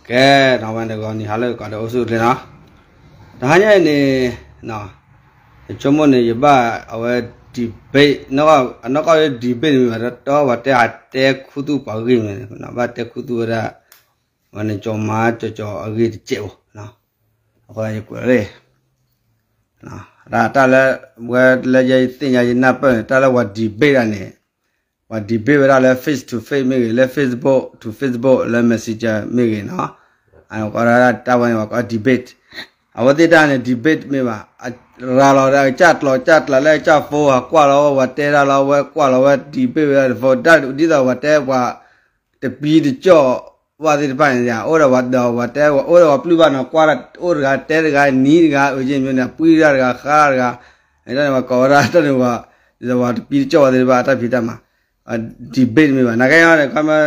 ကဲ, ဒီးဝဲန့ၣ်ဂီၤနံၤဟါလၢကီးဒီးအိၣ်ဆူၣ်အိၣ်ချ့နီၤ, တဟါညါအံၤန့ၣ် ယဆိကမိၣ်န့ၣ် ယဘၣ်အဝဲ debate နီၢ်ကီၢ် အနီၢ်ကီၢ် debate မ့ၢ်ဘၣ် ဒီးဝဲတဲဟးတဲခူသူၣ်ပှၤဂ့ၢ်မ့ၢ်န့ၣ် ဘၣ်တဲခူသူၣ်ဝဲဒၣ် ဝဲန့ၣ်ကၠီၤမါကၠီၤကၠီၤအဂ့ၢ်တစဲးဖိ, အဃိယကွဲးလၢ တၢ်လၢ ဝဲလၢယသ့ၣ်ညါယနၢ်ပၢၢ်န့ၣ် တၢ်လၢပှၤ debate တၢ်န့ၣ် ပှၤ debate ဝဲဒၣ်လၢ face to face မ့ၢ်ဂ့ၤ, လၢ Facebook to Facebook လၢ Messenger မ့ၢ်ဂ့ၤနီၤ, တၢ်ဝဲန့ၣ်ပှၤကိး debate, အဝဲသ့ၣ်တၢ်န့ၣ် debate မ့ၢ်ဘၣ်, ရၤလီၤဒီးအကစၢ်ကျိာ်ကစၢ်ကျးလၢအကစၢ် phone ဟးကွၢ်လီၤဝဲ ပှၤတဲတၢ်လီၤ အဝဲကွၢ်လီၤဝဲ debate ဝဲဒၣ် phone တၢ်ဒ်သိးပှၤတဲပှၤ တပံတကၠီၣ်ဘၣ်သ့ၣ်တဖၣ်န့ၣ် အိၣ်ဒီးပှၤဒီးပှၤတဲ အိၣ်ဒီးပှၤပျုၢ်ဘၣ်နီၤ ကွၢ်အိၣ်တဂၤတဲတဂၤ နံၤတဂၤ အၢက့မ့ၢ်န့ၣ် ပှံၢ်တၢ်တဂၤ ဃါတဂၤ, တၢ်န့ၣ်ပှၤကိးဝဲဒၣ်တၢ်န့ၣ် ပှၤတပံတကၠီၣ်ဘၣ်သ့ၣ်တဖၣ် အတၢ်ဖံးတၢ်မၤ debate မ့ၢ်ဘၣ် နာ်က့န့ၣ် ခီမ့ၢ်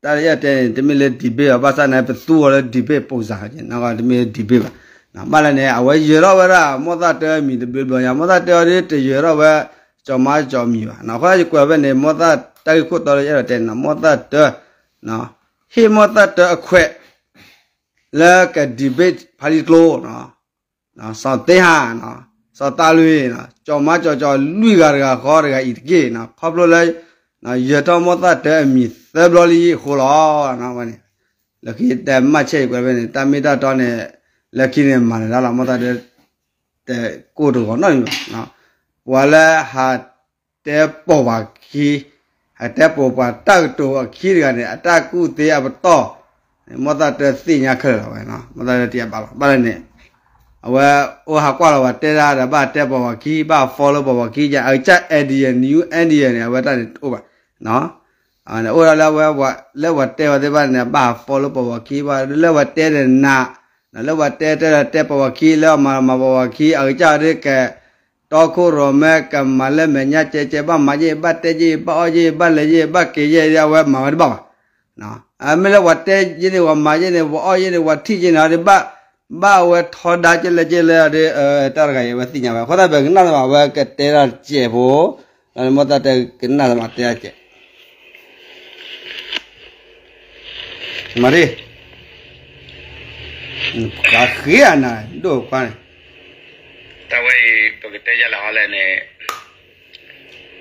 တၢ်လၢယတဲန့ၣ် တမ့ၢ်လၢ debate ဘၣ် ဘၣ်ဆၣ်န့ၣ် ပသူအီၤလၢ debate ပုံစံ တမ့ၢ်လၢ debate ဘၣ်, ဘၣ်လဲၣ်န့ၣ် အဝဲယၢၤထီၣ်ဝဲဒၣ် မိၢ်သၣ်တၢအမံၤတဘျီဘျီညါ မိၢ်သၣ်တၢအီၤဒ်တယၢၤထီၣ်ဝဲ ကၠီၤမါကၠီၤအမံၤဘၣ်, အဃိယကွဲးဖဲန့ၣ် မိၢ်သၣ်တၢ်ဂ့ၢ်ခိၣ်တီလၢယအဲၣ်ဒိးတဲန့ၣ် မိၢ်သၣ်တၢ ဟ့ၣ်မိၢ်သၣ်တၢအခွဲး လၢက debate ဖးလံကျိ စီၤသ့ဟါ စီၤသးလွံၢ် ကၠီၤမါကၠီၤကၠီၤလွံၢ်ဂၤတဂၤဃီတဂၤအံၤတက့ၢ် ခီဖျိလၢ ယၢၤထီၣ်မိၢ်သၣ်တၢအမံၤသၢဘျီလံအဃိလီၤ, ဝဲန့ၣ် လၢခံတဲမၢ်ဆဲးယကွဲးဖဲန့ၣ် တၢ်မ့ၢ်တၢ်တီန့ၣ် လၢခံန့ၣ်မၤနၢၤတၢ်လီၤ မိၢ်သၣ်တၢ တကိၢ်တဂီၤနီတမံၤဘၣ်, ပှၤလၢဟးတဲပိာ်ပှၤခံ ဟးတဲပိာ်ပှၤတၢ်ကတိၤအခံတဂၤန့ၣ် အတၢ်ကူၣ်သ့အပတီၢ်န့ၣ် မိၢ်သၣ်တၢသ့ၣ်ညါခဲလၢာ်လီၤဝဲ, မိၢ်သၣ်တၢတံၢ်အဘၣ်လီၤ ဘၣ်လဲၣ်န့ၣ် အဝဲအိၣ်ဟးကွၢ်လီၤပှၤတဲတၢ်ဒီး ဘၣ်တဲပိာ်ပှၤခံ ဘၣ် follow ပိာ်ပှၤခံ အကစၢ် idea new idea န့ၣ် အဝဲတၢ်န့ၣ်တအိၣ်ဘၣ် အိၣ်ဒၣ်လၢအဝဲ လၢပှၤတဲဝဲသ့ၣ်တဖၣ်န့ၣ် ဘၣ်ဟး follow ပိာ်ပှၤခံ ဘၣ်လၢပှၤတဲဒီးနၤ လၢပှၤတဲတဲဒီးတဲပိာ်ပှၤခံ လၢအမၤမၤပိာ်ပှၤခံ အကစၢ်ဒ်ကဲ တီခိၣ်ရိၣ်မဲ ကမၤလၢမဲာ်ညါကဲကဲ ဘၣ်မၤယဲ ဘၣ်တဲယဲ ဘၣ်အီၣ်ယဲ ဘၣ်လဲၤယဲ ဘၣ်က့ၤယဲ အဝဲမၤဝဲတဘၣ်ဘၣ် မ့ၢ်လၢပှၤတဲယဲန့ၣ် ပှၤမၤယဲန့ၣ် ပှၤအီၣ်ယဲန့ၣ် ပှၤထံၣ်ယဲန့ၣ် ဒ်ဘၣ် ဘၣ်အဝဲထီဒါကဲလဲၣ်ကဲလဲၣ်ဒီး တၢ်တဂၤအံၤ အဝဲသ့ၣ်ညါဝဲ အဃိသတး ပကနၣ်သးဘၣ် အဝဲကတဲတၢ်တစဲးဖိ လၢမိၢ်သၣ်တၢ်ကနၣ်သးဘၣ်တဲတၢ်တစဲး မၤရံ ပှၤဃ့အနၤ ဒိၣ်ခွါန့ၣ် တၢ်ဝဲအံၤ ပကတဲယၤလၢဟီလဲၣ်န့ၣ် ဂီၤ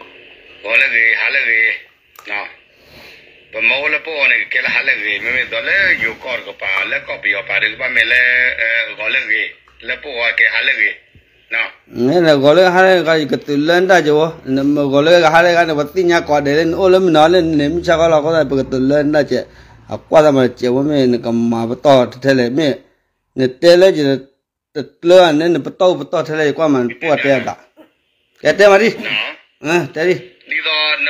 လၢဂ့ၤ ဟါလၢဂ့ၤ ပမ့ၢ်အိၣ်လၢပအိၣ်န့ၣ် ကကဲလၢဟါလၢဂ့ၤ မ့မ့ၢ်သိးလၢယိၤကီၢ်တကပၤ လၢကီၢ်ပယီၤပၤဒီး ကဘၣ်မ့ၢ်လၢ ဂီၤလၢဂ့ၤ လၢပအိၣ်ကဲဟါလၢဂ့ၤ ဂီၤလၢဟါလၢဂ့ၤ ယကသုးလၢနတၢ်ကဲဝဲ ဂီၤလၢဟါလၢဂ့ၤန့ၣ် ပှၤသ့ၣ်ညါကိးဂၤဒဲးလၢ နအိၣ်လၢမုၢ်နၤလၢနန့ၣ် မုၢ်ဆါခီလီၤ အဃိသတး ပကသုးလၢနတၢ်ကဲ အကွၢ်သးမၤတစဲးဝဲ မ့ၢ်နကမၤပတီၢ်ထဲလဲၣ် မ့ၢ်နတဲလၢယတကျၢၤန့ၣ် နပတီၢ်ပတီၢ်ထဲလဲၣ် ယကွၢ်မၤနပှၢ်တဲအဘၣ် ကဲတဲမၤဒံ တဲဒံ ဒ်သိးန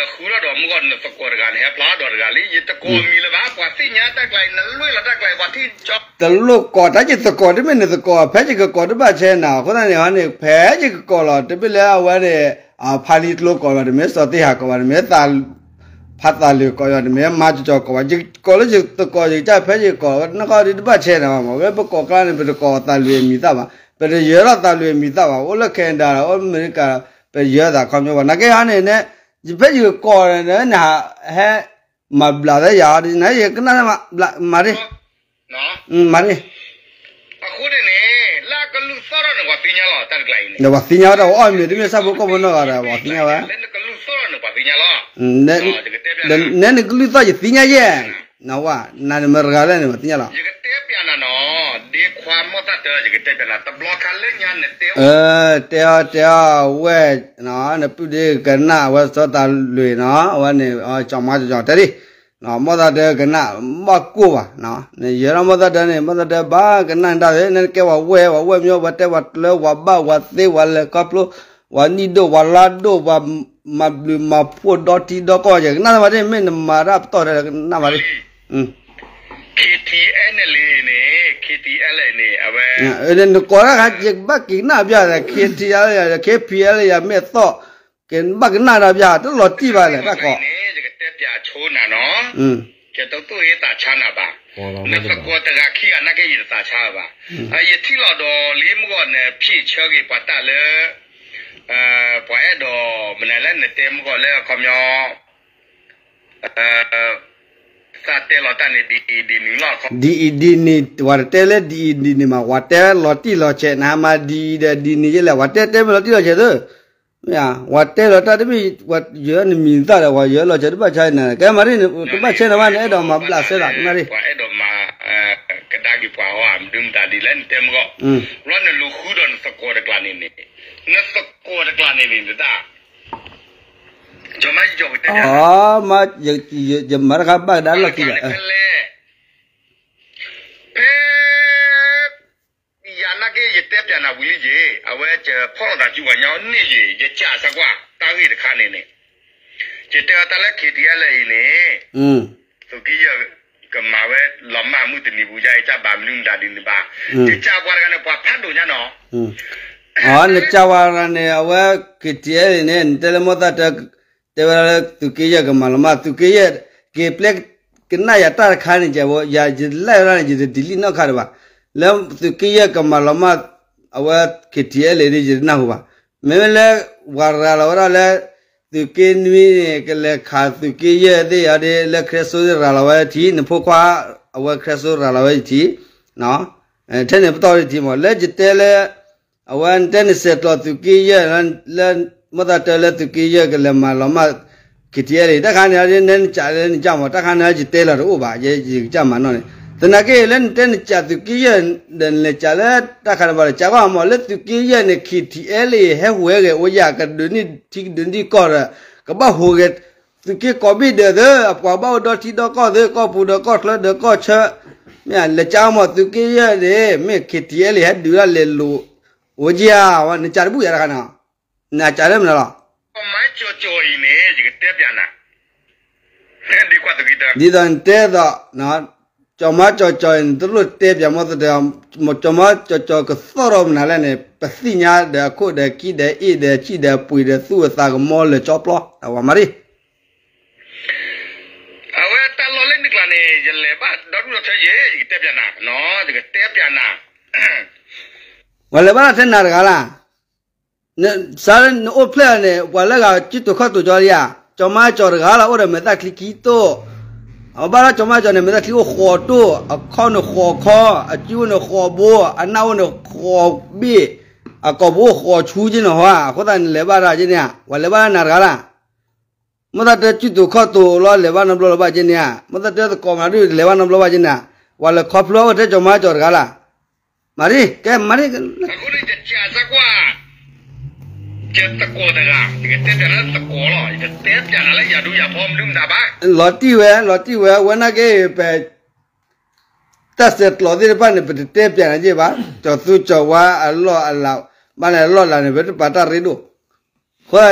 ဃုထီၣ်ဒီးမုၢ်ဂီၢ်နသကိးတဂၤန့ၣ် ဟဲဖျါထီၣ်ဒီးတဂၤလံ ယတကိးအမံၤလၢၤဘၣ် ပှၤသ့ၣ်ညါတၢ်ကျါအံၤ နလွဲၢ်လီၤတၢ်ကျါအံၤ ပှၤထံၣ်ကၠီ တလိၣ်ကိးတၢ်ယသကိး တမ့ၢ်နသကိး ဖဲယကကိးတဘၣ်ဆဲးနၤ အဃိသတးန့ၣ်န့ၣ် ဖဲယကကိးလီၤ တမ့ၢ်လၢအဝဲန့ၣ် ဖးလံကျိကိးဘၣ် တမ့ၢ်စီၤသ့ဟးကိးဘၣ် တမ့ၢ် ဖးသးလွံၢ်ကိးယီၤ တမ့ၢ်မၤကၠီၤကၠီၤကိးဘၣ် ယကိးလၢယသကိး ယကစၢ်ဖဲယကကိး နီၢ်ကီၢ်ဒ်တဘၣ်ဆဲးနၤဘၣ် မ့ၢ်ပကိးကျါန့ၣ် ပတကိးသးလွံၢ်အမံၤသၣ်ဘၣ် ပတယၢၤထီၣ်သးလွံၢ်အမံၤသၣ်ဘၣ် အိၣ်လၢ Canada အိၣ်လၢအမဲရကၤ ပယၢၤသးခီပညီဘၣ် နာ်က့ဟါန့ၣ် ဖဲယကကိးန့ၣ် နဟဲ မၤဘျးသးယၤ နယကနၣ်မၤ မၤရံ မၤရံ အဃိန့ၣ်န့ၣ် လၢအကလုၢ်သီၣ်ထီၣ်န့ၣ် ပှၤသ့ၣ်ညါလီၤ တၢ်တကျါအံၤန့ၣ် ဒီးပှၤသ့ၣ်ညါဝဲဒၣ် ပှၤအီၣ်မ့ၤတမ့ၢ်ဆၣ်ဖိကီၢ်ဖိနီတဂၤဒီး ပှၤသ့ၣ်ညါဝဲ လၢနကလုၢ်သီၣ်ထီၣ်န့ၣ် ပှၤသ့ၣ်ညါလီၤ နဲနကလုၢ်သီၣ်ယသ့ၣ်ညါယဲ နဝဲ နၤနမ့ၢ်တဂၤလၢန့ၣ် ပှၤသ့ၣ်ညါလီၤ ယကတဲပျးနၤနီၤ ဒ့ခွါမိၢ်သၣ်တၢ ယကတဲပျးနၤ တဘျီခါလၢညါနတဲ အၢ တဲအီၤတဲအီၤဝဲ နပုၢ်ဒ့ကနၣ်ဝဲစီၤသးလွံၢ်နီၤ အဝဲန့ၣ် ကၠီၤမါကၠီၤကၠီၤတဲဒံ မိၢ်သၣ်တၢကနၣ်ဘၣ်ကိၢ်ဘၣ် နယၢၤထီၣ်မိၢ်သၣ်တၢန့ၣ် မိၢ်သၣ်တၢဘၣ်ကနၣ်နတၢ်သ့ နကဲဝဲဝဲၢ် ဝဲၢ်မ့ၢ် ဝဲတဲဝဲကျၢၤ ဝဲဘၣ်ဝဲသ့ ဝဲလဲၤခီဖျိ ဝဲနံၣ်ဒိၣ် ဝဲလါဒိၣ် ဝဲမၤဘျုးမၤဖှိၣ်ဒီတံၤဒီကီၢ် ယကနၣ်သးမၤဒ် မ့ၢ်နမၤတၢ်ပတီၢ်ထဲကနၣ်မၤဒ် KTLA န့ၣ် KTLA န့ၣ် အဝဲ နကိးတၢ်ခါ ယကဘၣ်က့ၤကနၣ်ဘၣ် KTLA KPLA ယမ့ၢ်အသီၣ် ကဘၣ်ကနၣ်တၢ်ဘၣ် တလီၤတံၢ်ဘၣ်လဲၣ် တၢ်ကီး ယကတဲပျးဆိနၤနီၤ ယတသူၣ်ဟ့သးဆါနၤဘၣ် နသကိးတဂၤခံဂၤနာ်က့ ယတသးဆါဘၣ် ယထံၣ်လီၤဒီးလံမုၢ်ဂီၢ်န့ၣ် ဖံးဆၢက့ၤပှၤတၢ်လၢ ပှၤအဲၣ်ဒိး မနုၤလဲၣ် နတဲမုၢ်ဂီၢ်လၢအခီပညီ သးတဲလီၤတၢ်န့ၣ်ဒ်အံၤဒ်နုၤလီၤ. ဒ်အံၤဒ်နုၤ ပှၤတတဲလၢဒ်အံၤဒ်နုၤမး ပှၤတဲလီၤတံၢ်လီၤဆဲး နဟါမးဒ်အံၤဒီးဒ်နုၤယဲလဲၣ် ပှၤတဲတဲမ့ၢ်လီၤတံၢ်လီၤဆဲးသၢ မ့ၢ်ဧါ ပှၤတဲလီၤတၢ်တမ့ၢ် ပှၤယၢနမံၤသၣ်ဒီး ပှၤယၢလီၤဆဲးတဘၣ်ဆါနၤ ကဲမၤရံၣ် တဘၣ်ဆဲနၤဘၣ် နအဲၣ်ဒိးမၤဘျးစဲသး နမၤရံၣ် ပှၤအဲၣ်ဒိးမၤ ကဒါက့ၤပှၤဟီ မဒုမတၤဒ်လဲၣ်နတဲမ့ၢ်ဂီၢ် ဘျီနလူၤဃုဒီးနသကိးတကျါန့ၣ်န့ၣ် နသကိးတကျါန့ၣ်န့ၣ် နတၢ် ကၠီမါယီၤကတဲ အ ယမၤတခါဘၣ်ကဒါလီၢ်ခံဒီး ဖဲ ယၤနာ်က့ ယတဲပျးနၤဝံၤလံယ့ၣ်, အဝဲယဖီၣ်လိာ်သးစုပှၤညီန့ၣ်ယ့ၣ်, ယကးစၢ်ကွၢ် တၢ်ဂ့ၢ်တခါန့ၣ်န့ၣ်, ယတဲအီၤတၢ်လၢ ခ့တံအ့လ့ၣ် အံၤန့ၣ်, သုးက့ယဲၢ်ကမၤဝဲလီၤမၢ်မုၢ်တနံၤပူၤ ယါအံၤတၢ်ဘၣ်မနုၤမတၤဒ်န့ၣ်ဘၣ်, ယကးပှၤတဂၤန့ၣ် ပှၤဖးဒိၣ်ညါနီၤ, အ နကးပှၤတဂၤန့ၣ် အဝဲ ခ့တံအ့လ့ၣ် န့ၣ် နတဲလၢမိၢ်သၣ်တၢ တဲဝဲဒၣ်လၢသုးက့ယဲၢ်ကမၤလီၤမၢ် သုးက့ယဲၢ် က့ၤပျဲကနၣ်ယၤတၢ်တခါန့ၣ် ကဲဝဲ ယၤယလဲၣ်ဝဲဒၣ်န့ၣ် ယတ delete နီတခါဒံးဘၣ်, လၢသုးက့ယဲၢ်ကမၤလီၤမၢ် အဝဲ ခ့တံအ့လ့ၣ် ဒ်ယတနၢ်ဟူဘၣ်, မ့မ့ၢ်လၢ ပှၤရၤလီၤဝဲဒၣ်လၢ သုးက့နွံန့ၣ် ကလဲၤခးသုးက့ယဲၢ်သ့ၣ်အီၤဒ်လၢ ခရံာ်စိရၤလီၤဝဲထံ နဖိခွါ အဝဲခရံာ်စိရၤလီၤဝဲထံ ထဲန့ၣ်ပတီၢ်ဝဲထံမး လၢယတဲလၢ အဝဲနတဲနစဲးကျိးသုးက့ယဲၢ် လၢ မိၢ်သၣ်တၢလၢသုးက့ယဲၢ်ကလဲၤမၤလီၤမၢ် ခ့တံအ့လ့ၣ် တၢ်ခါန့ၣ် နနကးလၢနကးမး တၢ်ခါန့ၣ်ယတဲလီၤတအိၣ်ဘၣ် ယကးမးနီၣ်န့ၣ်, သနာ်က့လၢနတဲနကးသုးက့ယဲၢ် ဒီးနလဲၤကးလၢတၢ်ခါန့ၣ်ဘၣ်ဒီး ကးကွၢ်မး လၢသုးက့ယဲၢ်န့ၣ် ခ့တံအ့လ့ၣ် ဟဲဟူးဟဲဂဲၤအိၣ်ယၤ ကဒုးနံၣ်ထံကဒုးနံၣ်ကီၢ်ဒီး ကဘၣ်ဟူးဂဲၤ သုးက့ကိးဘ့ၣ်ဒၢးသၢ အပှၤဘၣ်အိၣ်ဒီထံဒီကီၢ်သၢ ကီၢ်ပူၤဒီးကီၢ်ချၢဒီးကီၢ်ဆၢ, မ့ၢ်လဲၤကးမးသုးက့ယဲၢ်န့ၣ် မ့ၢ် ခ့တံအ့လ့ၣ် ဟဲဒုးဒၣ်လဲၤလိာ် အိၣ်က့ၤဧါ နကးတဘူၣ်ယၤတခါန့ၣ်, နကးလၢမနုၤလီၤ, ကၠီမါကၠီၤကၠီၤအံၤန့ၣ် ယကတဲပျးနၤ, ဒ်သိးနတဲသိး ကၠီမါကၠီၤကၠီၤအံၤ နတလိၣ်တဲပျးမိၢ်သၢ်တၢ, ကၠီမါကၠီၤကၠီၤကသီၣ်ထီၣ်မနုၤလဲၣ်န့ၣ် ပသ့ၣ်ညါဒီးအခိၣ်ဒီးခံဒီးအ့ၣ်ဒီးဆံၣ်ဒီးပှ့ၤဒီးသူၣ်အသးကမီလၢာ်ကၠီပျီ အဝဲမၤရံၣ် အဝဲတၢ်လီၢ်လၢနကျါန့ၣ် ယလဲၤဘၣ်ဒီဒူၣ်ဒီထၢယ့ၣ် ယကတဲပျးနၤ, ယကတဲပျးနၤ, ပှၤလဲၤဘၣ်ထဲနၤတဂၤလၢ်, စးလၢနအိၣ်ဖျဲၣ်န့ၣ် ပှၤလၢဂၤစုတိာ်ခီၣ်တိာ်ကၠီလံဧါ, ကၠီမါကၠီၤတဂၤလၢ် အိၣ်ဒီးမဲာ်သၣ်ချံခံတိၢ်, အဘၣ်လၢကၠီမါကၠီၤန့ၣ် မဲာ်သၣ်ချံအိၣ်ဃိးတိၢ်, အခီၣ်န့ၣ်ဃိးခီ, အစုအိၣ်န့ၣ်ဃိးဘိ, အနၢ်အိၣ်န့ၣ်ဃိးဘ့ၣ်, အကိာ်ဘိအိၣ်ဃိးဆူက့န့ၣ်ဟီ, အဃိသတးန့ၣ်လဲၤဘၣ်တၢ်က့န့ၣ်, ပှၤလဲၤဘၣ်လၢနၤတဂၤလၢ် မိၢ်သၣ်တၢစုတိာ်ခီၣ်တိာ်လီၤ လဲၤဘၣ်နီတဘျီလၢၤဘၣ်က့န့ၣ်ဧါ, မိၢ်သၣ်တၢသကိးမနုၤဒုး လဲၤဘၣ်နီတဘျီဘၣ်က့န့ၣ်ဧါ, ပှၤလဲၤခီဖျိအိၣ်ထဲကၠီမါကၠီၤတဂၤလၢ်, မၤရံၣ် ကဲမၤရံၣ် အဃိန့ၣ် ယကးစၢ်ကွၢ် ယသကိးတဂၤ ယကတဲပျးနၤသကိးလီၤ ယကတဲပျးနၤလၢယၤဒူယၤဖီမနုၤမတၤဘၣ်, လီၤတံၢ်ဝဲ လီၤတံၢ်ဝဲ ဝဲနာ်က့ ပ တၢ်ဆဲးကျိးသ့ၣ်တဖၣ်န့ၣ် ပတတဲပျးနၤက့ဘၣ်, ကၠီၤသူကၠီၤဝါအလီၢ်အလၤ, ဘၣ်န့ၣ်အလီၢ်လၤန့ၣ် ပတပာ်တၢ်ရ့ဒိၣ်, အဃိ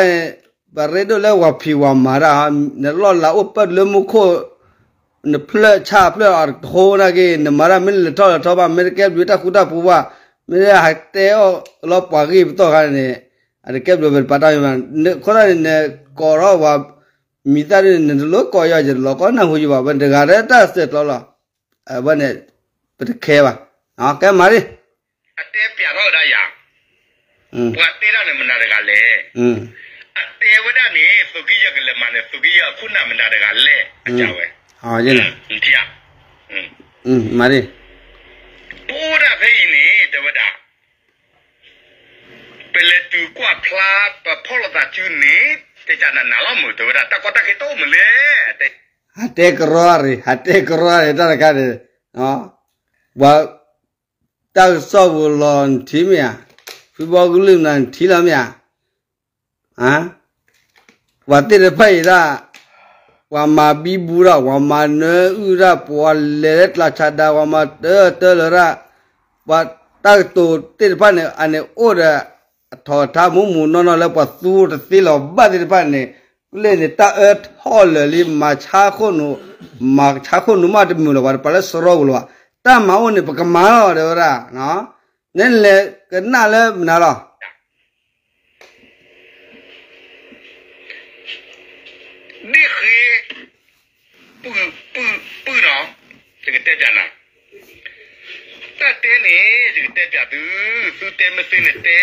ပရ့ဒိၣ်လၢပှၤဖံးပှၤမၤတၢ်, နလီၢ်လၤအိၣ်ပၢၢ်လၢမူခိၣ်, နဖျၢၣ်ဆၣ်ဖျၢၣ်အတဃိနာ်က့ နမၤတၢ်မ့ၢ်လဲၤထီၣ်လဲၤထီဘၣ် မ့ၢ်တကဲဘျုးတၢ်ဃူတၢ်ဖိးဘၣ်, မ့ၢ်ဟးတဲအီၣ်လီၤပှၤဂ့ၢ်ပတီၢ်ခါန့ၣ်, အတကဲဘျုးပတပာ်တၢ်မ့ၢ်ဘၣ်, အဃိသတးန့ၣ် နကိးထီၣ်ပှၤ မံၤသၣ်ဒ်န့ၣ် နတလိၣ်ကိးယီၤ ယတလီၤကိးနၢ်ဟူယဘၣ် ပတဂၤလၢတၢ်ဆဲးကျိးလီၤ, အဝဲန့ၣ် ပတခဲဘၣ်, ကဲမၤရံၣ် အတဲပျးထီၣ်ဝဲဒၣ်ယၤ, ပှၤတဲတၢ်န့ၣ်မနုၤတဂၤလဲၣ်, အတဲဝဲဒၣ်န့ၣ် သုးက့ယဲၢ်ကလဲၤမၤန့ၣ် သုးက့ယဲၢ်အခိၣ်နၢ်မနုၤတဂၤလဲၣ်, အကဝဲ, မၤရံၣ်, ပအိၣ်ဒၣ်ဖဲအံၤန့ၣ် တဲဝဲဒၣ် ပလဲၤတုၤကွၢ်ဖျါ ပဖီၣ်လိာ်သးစုန့ၣ် တဲကနၤနၤလီၤမုၢ် တဲဝဲဒၣ် တၢ်ကီတၢ်ခဲတအိၣ်မုၢ်လဲၣ်, ဟးတဲကရီရံၣ် ဟးတဲကရီရံၣ် တၢ်တခါန့ၣ်, ပှၤ တၢ်ကစီၣ်ပူၤလီၤနထံၣ်မ့ၢ်ဧါ, ဖုဘီကလုၢ်နၤနထံၣ်လီၤမ့ၢ်ဧါ, ပှၤသ့ၣ်တဖၣ်အံၤဒၣ်, ပှၤမၤဘံဘူတၢ် ပှၤမၤနၢအုၣ်တၢ် ပှၤလဲၤလၢကျးဆးဒး ပှၤမၤတၢတၢလၢတၢ်, ပှၤတၢ်ကတိၤသ့ၣ်တဖၣ်န့ၣ် အန့ၣ်အိၣ်ဒီး အထီၣ်ထါမူးမူးနီၢ်နီၢ်လၢပှၤသူတသ့လီၤဘၣ်သ့ၣ်တဖၣ်န့ၣ်, ကျဲန့ၣ်တၢ်အၢထီၣ်လၢာ်လံ မၤဆါခိၣ်နူာ်, မၤဆါခိၣ်နူာ်မးတမုာ်လၢၤ ပှၤတပာ်လၢစရီပူၤလၢၤဘၣ်, တၢ်မၤအိၣ်န့ၣ် ပကမၤလီၤ တဲဝဲဒၣ်, နလဲၤကနၣ်လၢမနုၤလီၤ ဒ်ဃ့, ပုၢ်, ပုၢ်, ပုၢ်နီၤ, ယကတဲပျးနၤ, တၢ် တဲန့ၣ် ယကတဲပၠးသု, သုတဲမ့ၢ်သ့နတဲ,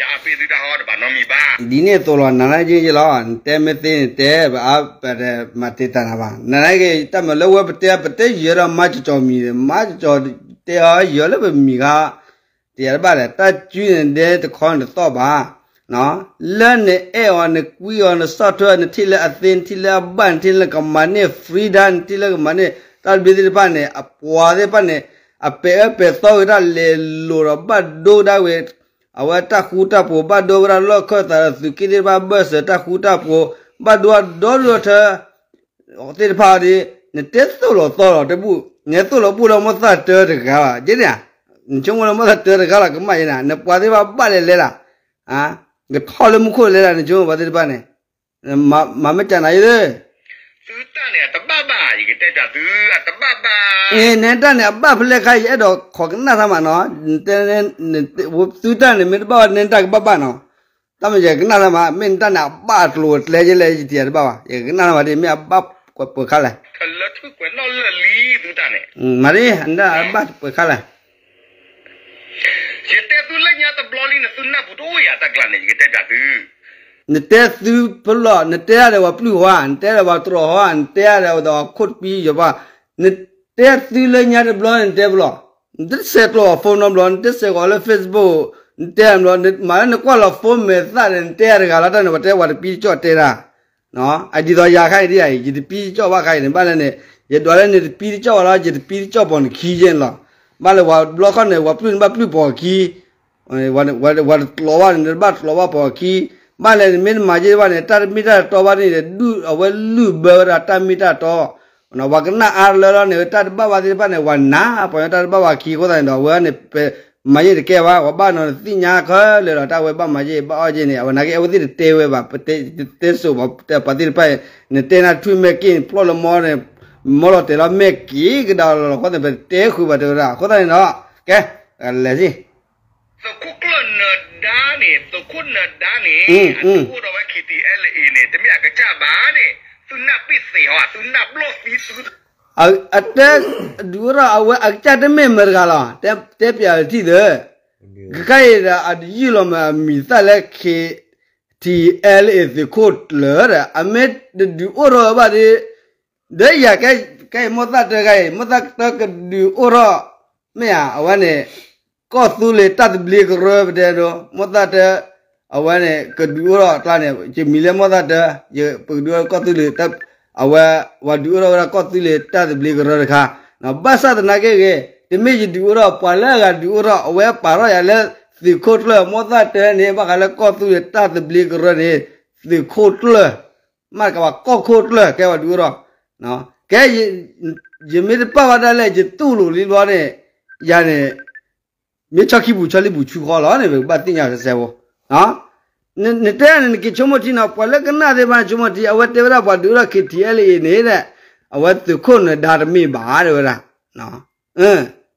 ယအါပ့သုတၢ်ဟီတဘၣ်နီတမံၤဘၣ်. ဒ်န့ၣ်အသိးလီၤ နၤလၢယ့ယ့လီၤ, နတဲမ့ၢ်သ့နတဲ ပအါပတမၤတ့ၢ်တၢ်နၤဘၣ်. နၤလၢက့ၤ တၢ်မၤလၢဝဲပတဲ ပတဲယဲဒီးမၤကၠီၤကၠီၤမံၤ, မၤကၠီၤကၠီၤတဲအီၤယဲလၢပမံၤခါ တယၤတဘၣ်လဲၣ်, တၢ်စုန့ၣ်ဒဲတခီန့ၣ်တသီၣ်ဘၣ်. လၢနအဲၣ်အီၤ နကွံအီၤ နဆီၣ်ထွဲအီၤ နထံၣ်လၢအသ့ နထံၣ်လၢအဘၣ် နထံၣ်လၢကမၤန့ၢ် freedom နထံၣ်လၢကမၤန့ၢ် တၢ်တဘျ့သ့ၣ်တဖၣ်န့ၣ် အပှၤသ့ၣ်တဖၣ်န့ၣ် အပဲာ်အၢပဲာ်သီဝဲဒၣ်လဲၤလိာ်ဒီးဘၣ်ဒိဝဲဒၣ်ဝဲ အဝဲတၢ်ဃူတၢ်ဖိး ဘၣ်ဒိဝဲဒၣ်လီၢ်ခၢၣ်သးဒီးသုးက့သ့ၣ်တဖၣ်ဘၢၣ်စၢၤတၢ်ဃူတၢ်ဖိး ဘၣ်ဒိအဒီဒူၣ်အထၢ သ့ၣ်တဖၣ်အီၤဒ် နတဲသိၣ်လီၤသီလီၤတဘူၣ်, နသိၣ်လီၤဘူၣ်လၢမိၢ်သၣ်တၢတဂၤဘၣ်, ယဲန့ၣ် နဆိကမိၣ်လၢမိၢ်သၣ်တၢတဂၤလီၤ ကမၣ်ယဲန့ၣ် နပှၤသ့ၣ်တဖၣ်ဘၣ်လဲၤလဲၤလီၤ, ကထီၣ်လၢမူခိၣ်လဲၤလီၤ နဆိကမိၣ်ပှၤသ့ၣ်တဖၣ်န့ၣ်, မၤမ့ၢ်ကၢ်နၤယဲ, သုတၢ်န့ၣ်အတဘၣ်ဘၣ် ယကတဲပၠးသု, အတဘၣ်ဘၣ်, နတၢ်န့ၣ်အဘၣ်ဖဲလဲၣ်ခါ ယအဲၣ်ဒိးခိးကနၣ်တၢ်မးနီၤ, သုတၢ်န့ၣ်မ့ၢ်တဘၣ်ဘၣ် နတၢ်ကဘၣ်ဘၣ်နီၤ တၢ်မ့ၢ်ယကနၣ်တၢ်မး မ့ၢ်နတၢ်န့ၣ်အဘၣ်အကျိၤအကျဲယဲလဲၣ် ယတယၤတဘၣ်ဘၣ်, ယကနၣ်တၢ်မးဒ် မ့ၢ်အဘၣ်ပှဲၤခါလဲၣ်, မၤဒ် နတၢ်အဘၣ်ပှဲၤခါလဲၣ်, ယတဲသုလၢညါတဘျီလံန့ၣ် သုနၢ်ပူၤတအိၣ်ယၤတၢ်ကျါန့ၣ် ယကတဲပၠးသု နတဲသုဖဲလီၤ နတဲဒၣ်ဒီးပှၤပျုၢ်ဟီ, နတဲဒၣ်ပှၤတြီၤဟီ, နတဲဒၣ်ဒီးခိၣ်တပံယီၤဘၣ်, နတဲသုလၢညါတဘျီန့ၣ် နတဲဖဲလီၤ, နတဆဲးကျိးအီၤ phone နီတဘျီ, နတဆဲးကျိးအီၤလၢ Facebook, နတဲဘျီ, မ့ၢ်လၢနကွၢ်လီၤ phone မဲာ်သၣ်ဒီး နတဲတဂၤလီၤ တၢ်န့ၣ် ပှၤတဲပှၤတပံတကၠီၣ်တဲတၢ်, အဒ်သိးယၤခါအံၤဒ်အံၤ ယတပံတကၠီၣ်ဘၣ်ခါအံၤန့ၣ် ဘၣ်လဲၣ်န့ၣ် ယဒွးလၢနတပံတကၠီၣ်ဘၣ်လီၤ ယတပံတကၠီၣ်ပိာ်နခံယဲၢ်န့ၣ်လီၤ, ဘၣ်လၢပှၤဘျီခီန့ၣ် ပှၤပျုၢ်န့ၣ်ဘၣ်ပျုၢ်ပိာ်ခံ ဝဲတကျိးဘၣ်န့ၣ် နတဘၣ်ကျိးဘၣ်ပိာ်အခံ, ဘၣ်လဲၣ်န့ၣ် မ့ၢ်နမၤယဲၢ်တဘၣ်န့ၣ် တၢ်တမ့ၢ်တၢ်တီဘၣ်န့ၣ် အဝဲလုၢ်ဘၢဝဲဒၣ်တၢ်မ့ၢ်တၢ်တီ, ပှၤကနၣ်အါလၢလီၤန့ၣ် တၢ်တဘၣ်ဘၣ်သ့ၣ်တဖၣ်န့ၣ် ပှၤနၢ် ပှၤညီတၢ်တဘၣ်ဘၣ်ခံအဃိသတးန့ၣ်ဒီး အဝဲန့ၣ် မၤယဲၢ်တကဲဘၣ် ပှၤဘၣ်နီၤနသ့ၣ်ညါခဲလၢာ်ဒီး တၢ်ဝဲဘၣ်မၤယဲၢ်ဘၣ်အီၣ်ယဲၢ်န့ၣ် အဝဲနာ်က့ အဝဲသ့ၣ်တတဲဝဲဘၣ် ပတဲစိးဘၣ် ပှၤသ့ၣ်တဖၣ် နတဲနၤထွံၣ်မဲာ်က့ၢ်န့ၣ် ဖျီၣ်လၢမီန့ၣ် မီလီၤတဲာ်လီၤမဲာ်က့ၤကဒါလီၤလီၤ အဃိသတးန့ၣ် ပတဲဃုာ်ဘၣ်တဲဝဲဒၣ် အဃိသတးန့ၣ်ဒီး ကဲ လဲၤစ့ သုးခိၣ်ကျၢၢ်နဒါန့ၣ် သုးခိၣ်နဒါန့ၣ် အဒုးအိၣ်ထီၣ်ဝဲ K T L A န့ၣ် တမ့ၢ်အကစၢ်ဘၣ်န့ၣ် သုနၢ်ပ့ၢ်သ့ၣ်ဟီ သုနၢ်ဘျီၣ်သံသု အတဲ ဒုးအိၣ်ထီၣ်အဝဲအကစၢ်တမ့ၢ်မတၤတဂၤလီၤ တဲပၠးထံၣ်သၢ ခဲခါအံၤဒီး အတယုၢ်လီၤမးအမံၤသၣ်လၢ K T L A သုးခိၣ်ကျၢၢ်ဒီး အမ့ၢ်တဒုးအိၣ်ထီၣ်ဝဲဘၣ်ဒီး ဒီးယၤကဲ ကဲအံၤမိၢ်သၣ်တၢခါအံၤ မိၢ်သၣ်တၢကဒုးအိၣ်ထီၣ် မ့ၢ်ဧါ အဝဲန့ၣ် ကီၢ်သူလ့ၤတၢ်သဘျ့ကရၢပတဲဒိ မိၢ်သၣ်တၢ အဝဲန့ၣ် ကဒုးအိၣ်ထီၣ်အကျါန့ၣ် ယမံၤလၢမိၢ်သၣ်တၢ ယပကဒုးအိၣ်ထီၣ်ကီၢ်သူလ့ၤ အဝဲ ပှၤဒုးအိၣ်ထီၣ်ဝဲဒၣ်ကီၢ်သူလ့ၤတၢ်သဘျ့ကရၢတခါ ဘၣ်ဆၣ်သနာ်က့ဂ့ၤ တမ့ၢ်ယဒုးအိၣ်ထီၣ် ပှၤလၢအဂၤဒုးအိၣ်ထီၣ် အဝဲပာ်ထီၣ်ယၤလၢ သုးခိၣ်ကျၢၢ် မိၢ်သၣ်တၢန့ၣ် ဘၣ်ဃးလၢကီၢ်သူလ့ၤတၢ်သဘျ့ကရၢန့ၣ် သုးခိၣ်ကျၢၢ် မ့ၢ်တကးဘၣ်ကီၢ်ခိၣ်ကျၢၢ် ကဲပှၤဒုးအိၣ်ထီၣ် ကဲ ယမ့ၢ်တပာ်ဘၣ်ဒၣ်လဲာ် ယတူၢ်လိာ်လံဘျီန့ၣ် ယၤန့ၣ် မ့ၢ်ဆီခံပူၤ ဆီလံပူၤဆူဃီလီၤန့ၣ် ပကဘၣ်သ့ၣ်ညါစဲစဲဖိ နတဲန့ၣ် နက့ၤဆိကမိၣ်ထံနီၤ ပှၤလၢကနၣ်သ့ၣ်တဖၣ်န့ၣ် ဆိကမိၣ်ထံ အဝဲတဲဝဲဒၣ်ပှၤဒုးအိၣ်ထီၣ် K T L A န့ၣ် အဝဲသုးခိၣ်နဒါတမ့ၢ်ဘၣ်တဲဝဲဒၣ်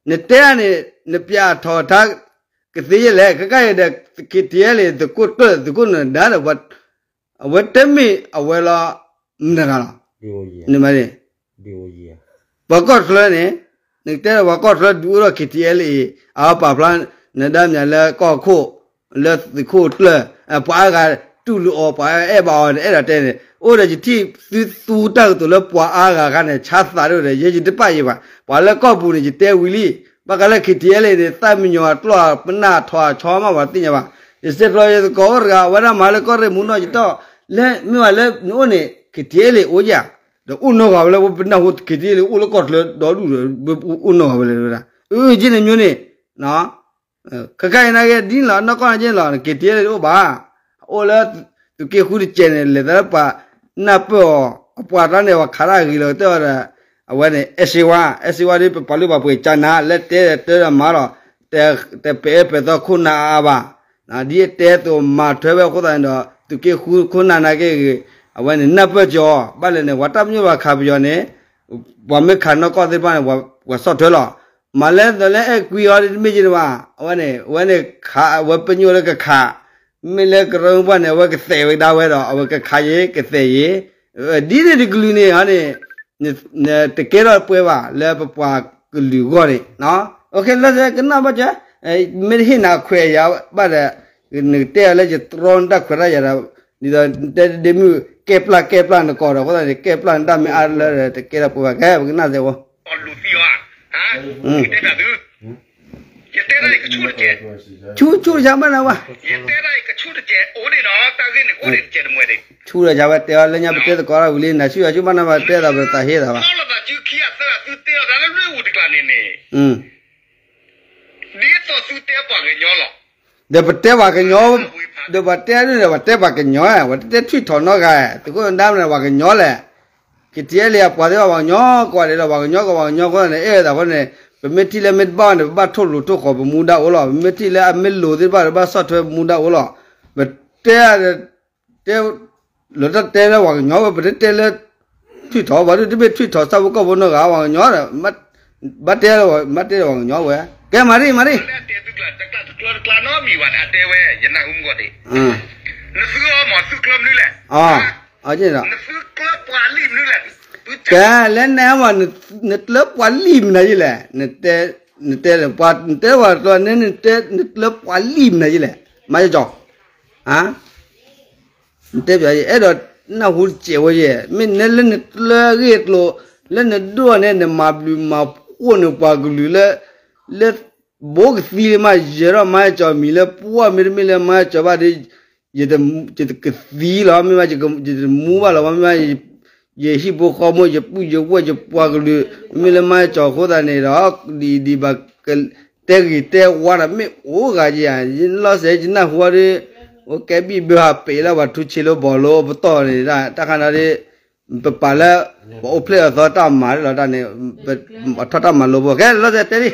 နတဲန့ၣ် နပျးထီၣ်ထါ ကသ့ယဲလဲၣ် ခဲခါအံၤဒီး K T L A သုးခိၣ်ကျၢၢ် သုးခိၣ်နဒါဒီး အဝဲတမ့ၢ်အဝဲလီၤ မတၤတဂၤလီၤ ပှၤကီၢ်ချၢန့ၣ် နကတဲဒီးပှၤကီၢ်ချၢဒုးအိၣ်ထီၣ် K T L A အပာ်ဖျါ နဒါမ့ၢ်လၢကီၢ်ခိၣ် လၢသုးခိၣ်ကျၢၢ် ပှၤအါဂၤတူၢ်လိာ်အီၤ ပှၤအဲၣ်ဘၣ်အီၤန့ၣ် အဲၣ်ဒိးတဲန့ၣ် အိၣ်ဒီးယထံၣ်သုသူတၢ်ကတိၤလၢပှၤအါဂၤအခါန့ၣ် ဆါသးဒိၣ်ဒီး ယဲယတပာ်ယံၤဘၣ် ပှၤလၢကီၢ်ပူၤန့ၣ် ယတဲဝံၤလံ ဘၣ်ဃးလၢ K T L A န့ၣ် သၣ်မံယီၤအကျီၢ် ပနၢ်ထီၣ်အဆီမး ပှၤသ့ၣ်ညါဘၣ် ယစဲးကျီးယသကိးအိၣ်တဂၤ အဝဲဒၣ်မၤလၢကီၢ်ရ့ၣ်မူနီၢ်ယတီၢ် လၢမ့ၢ်ဝဲလၢနအိၣ်န့ၣ် K T L A အိၣ်ယၤ ဒီးအိၣ်နီၢ်ဂၤဝဲလၢပနၢ်ဟူ K T L A အိၣ်လၢကီၢ်ချၢဒီဒူၣ်ဒီး အိၣ်နီၢ်ဂၤဝဲလၢဝဲဒၣ် အၢ က့န့ၣ်မျိုးန့ၣ် ခဲခါအံၤနာ်က့ ဒ်န့ၣ်လီၤ နီၢ်ကီၢ်နာ်က့န့ၣ်လီၤ K T L A တအိၣ်ဘၣ် အိၣ်လၢ သုးက့ဃုတစဲးန့ၣ် လဲၤသးလၢပှၤနၢ်ပၢၢ်အီၤ အပှၤတၢ်န့ၣ် ပှၤခးတၢ်ဂ့ၤလီၤကတၢၢ်ဒီး အဝဲန့ၣ် အဲၣ်စ့ဝါ အဲၣ်စ့ဝါဒီး ပပှၤလုၢ်ပှၤပှ့ၤကၠါနၤ လၢတဲတၢ်ဒီးမၤလီၤ တပဲာ်အၢပဲာ်သီခိၣ်နၢ်အါအါဘၣ် ဒ်အတဲအသိးမၤထွဲဝဲအဃိသတးန့ၣ်ဒီး သုးက့ဃုခိၣ်နၢ်နာ်က့ဂ့ၤ အဝဲန့ၣ် နၢ်ပၢၢ်ကီၤ ဘၣ်လဲၣ်န့ၣ် ပှၤတၢ်ပညိၣ်ဘၣ်ခးပယီၤန့ၣ် ပှၤမ့ၢ်ခးနီၢ်ကီၢ်သ့ၣ်တဖၣ်န့ၣ် ပှၤဆီၣ်ထွဲလီၤ မၤလဲၣ်သိးလၢအဲၣ်ကွံအီၤဒ်တမ့ၢ်က့ၤတဘၣ် အဝဲန့ၣ် အဝဲန့ၣ်ခး အဝဲပညိၣ်လၢကခး မ့ၢ်လၢကရၢမိၢ်ပှၢ်န့ၣ် အဝဲကသဲးဝဲဒၣ်ဝဲဒီး အဝဲကခးယ့ၤ ကသဲးယ့ၤ ဒ်န့ၣ်တကလုာ်န့ၣ်ဟီန့ၣ် တကဲထီၣ်ပှဲၤဘၣ် လၢပပှၤကလုာ်အဂီၢ်န့ၣ် လၢကနၣ်ဘၣ်ကၠီ, မ့ၢ်တဟ့ၣ်နၤခွဲးယၤဘၣ်ဒီး, နကတဲအီၤလၢယတြီနတၢ်ခွဲးတၢ်ယာ်ဒီး, ဒ်သိးတဲဒ့မုၣ်ကဲပျၢ်ကဲပျၢ်နကိးဒီး အဃိသတးန့ၣ် ကဲပျၢ်နတၢ်မ့ၢ်အါလၢဒီး တကဲထီၣ်ပှဲၤဘၣ် ကဲ ပကနၣ်စဲးဖိ ဆူဆူတဆါဘၣ်နဝဲ, ဆူတဆါဝဲတဲအီၤလၢညါပတဲသကိးတၢ်ဝံၤလံ နၤဆူယၤဆူဘၣ်နဘၣ်တဲသးပတသးဟ့သးဘၣ်, ဒ်သိးသုတဲပှၤကညီလီၤ, ဒီးပတဲပှၤကညီ, ဒီးပတဲဒ်န့ၣ် ပတဲပှၤကညီ, ပတဲထွံၣ်ထီၣ်နီတဂၤ, သုးခိၣ်နဒါမ့ၢ်ပှၤကညီလဲၣ်, ကထံၣ်အဲၣ်လံအပှၤသ့ၣ်တဖၣ်ပှၤကညီကိးဂၤဒဲးလီၤ, ပှၤကညီကိးပှၤကညီအဃိသတးန့ၣ် အဲၣ်ဝဲသးအဃိန့ၣ် ပမ့ၢ်ထံၣ်လၢမ့ၢ်တဘၣ်န့ၣ် ပဘၣ်ထိၣ်လိာ်ထိၣ်ဃီၤပမူဒါအိၣ်လီၤ, ပမ့ၢ်ထံၣ်လၢအမ့ၢ်လိာ်သ့ၣ်တဖၣ်ဒီး ဘၣ်ဆီၣ်ထွဲပမူဒါအိၣ်လီၤ, ပတဲ တဲ လၢတၢ်တဲလၢပှၤကညီဝဲ ပတတဲလၢ ထွံၣ်ထီၣ် ပှၤဒုးတမ့ၢ်ထွံၣ်ထီၣ်ဆၣ်ဖိကီၢ်ဖိနီတဂၤ ပှၤကညီဒီး ဘၣ်တဲလၢ ဘၣ်တဲလၢပှၤကညီဝဲ ကဲမၤရံမၤရံ ကဲလၢနမ့ၢ် နတလၢပှၤလံာ်မနုၤယလဲၣ်, နတဲ နတဲပှၤ နတဲပှၤတကျိၤန့ၣ် နတဲ နတလၢပှၤလံာ်မနုၤယလဲၣ်, မၤကၠီ နတဲပှၤ ယအဲၣ်ဒိးနၢ်ဟူတစဲးဝဲယဲၢ်, မ့ၢ်နဲလၢနတလၢအဂ့ၢ်အကျိၤ လၢနဒိၣ်န့ၣ် နမၤဘျုးမၤဖှိၣ်န့ၢ်ပှၤကလုာ်လၢ လၢ ဘိကသံလၢမး ယဲၢ်ထီၣ်မၤကၠီမံၤလၢပှၢ် မ့တမ့ၢ်လၢမၤကၠီဘၣ်ဒီး ယတကသံလီၤ, မ့ၢ်မး ယတမူဘၣ်လီၤ, မ့ၢ်မး ယဟံၣ်ဖိဃီဖိ ယပုၢ်ယဝဲၢ် ယပှၤကလုာ် မ့ၢ်လၢမၤကၠီအဃိသတးန့ၣ်ဒီး ဒ်ဒ်ဘၣ် တဲဂ့ၤတဲဝါဒီး မ့ၢ်အိၣ်ဂၤယဲၢ်, လီၤစဲး ယနၢ်ဟူအီၤဒီး အိၣ်ကဲဘံၣ်ဘၢဟးပ့ၤလၢပှၤထူဆ့လၢဘီၤလိပတီၢ်န့ၣ် တၢ်ခါန့ၣ်ဒီး ပပာ်လၢ ပအိၣ်ဖျဲၣ်အသီတၢ်မၤလီၤတၢ်န့ၣ် ပထီၣ်တၢ်မၤလိဖိ ကဲလီၤစဲးတဲလံ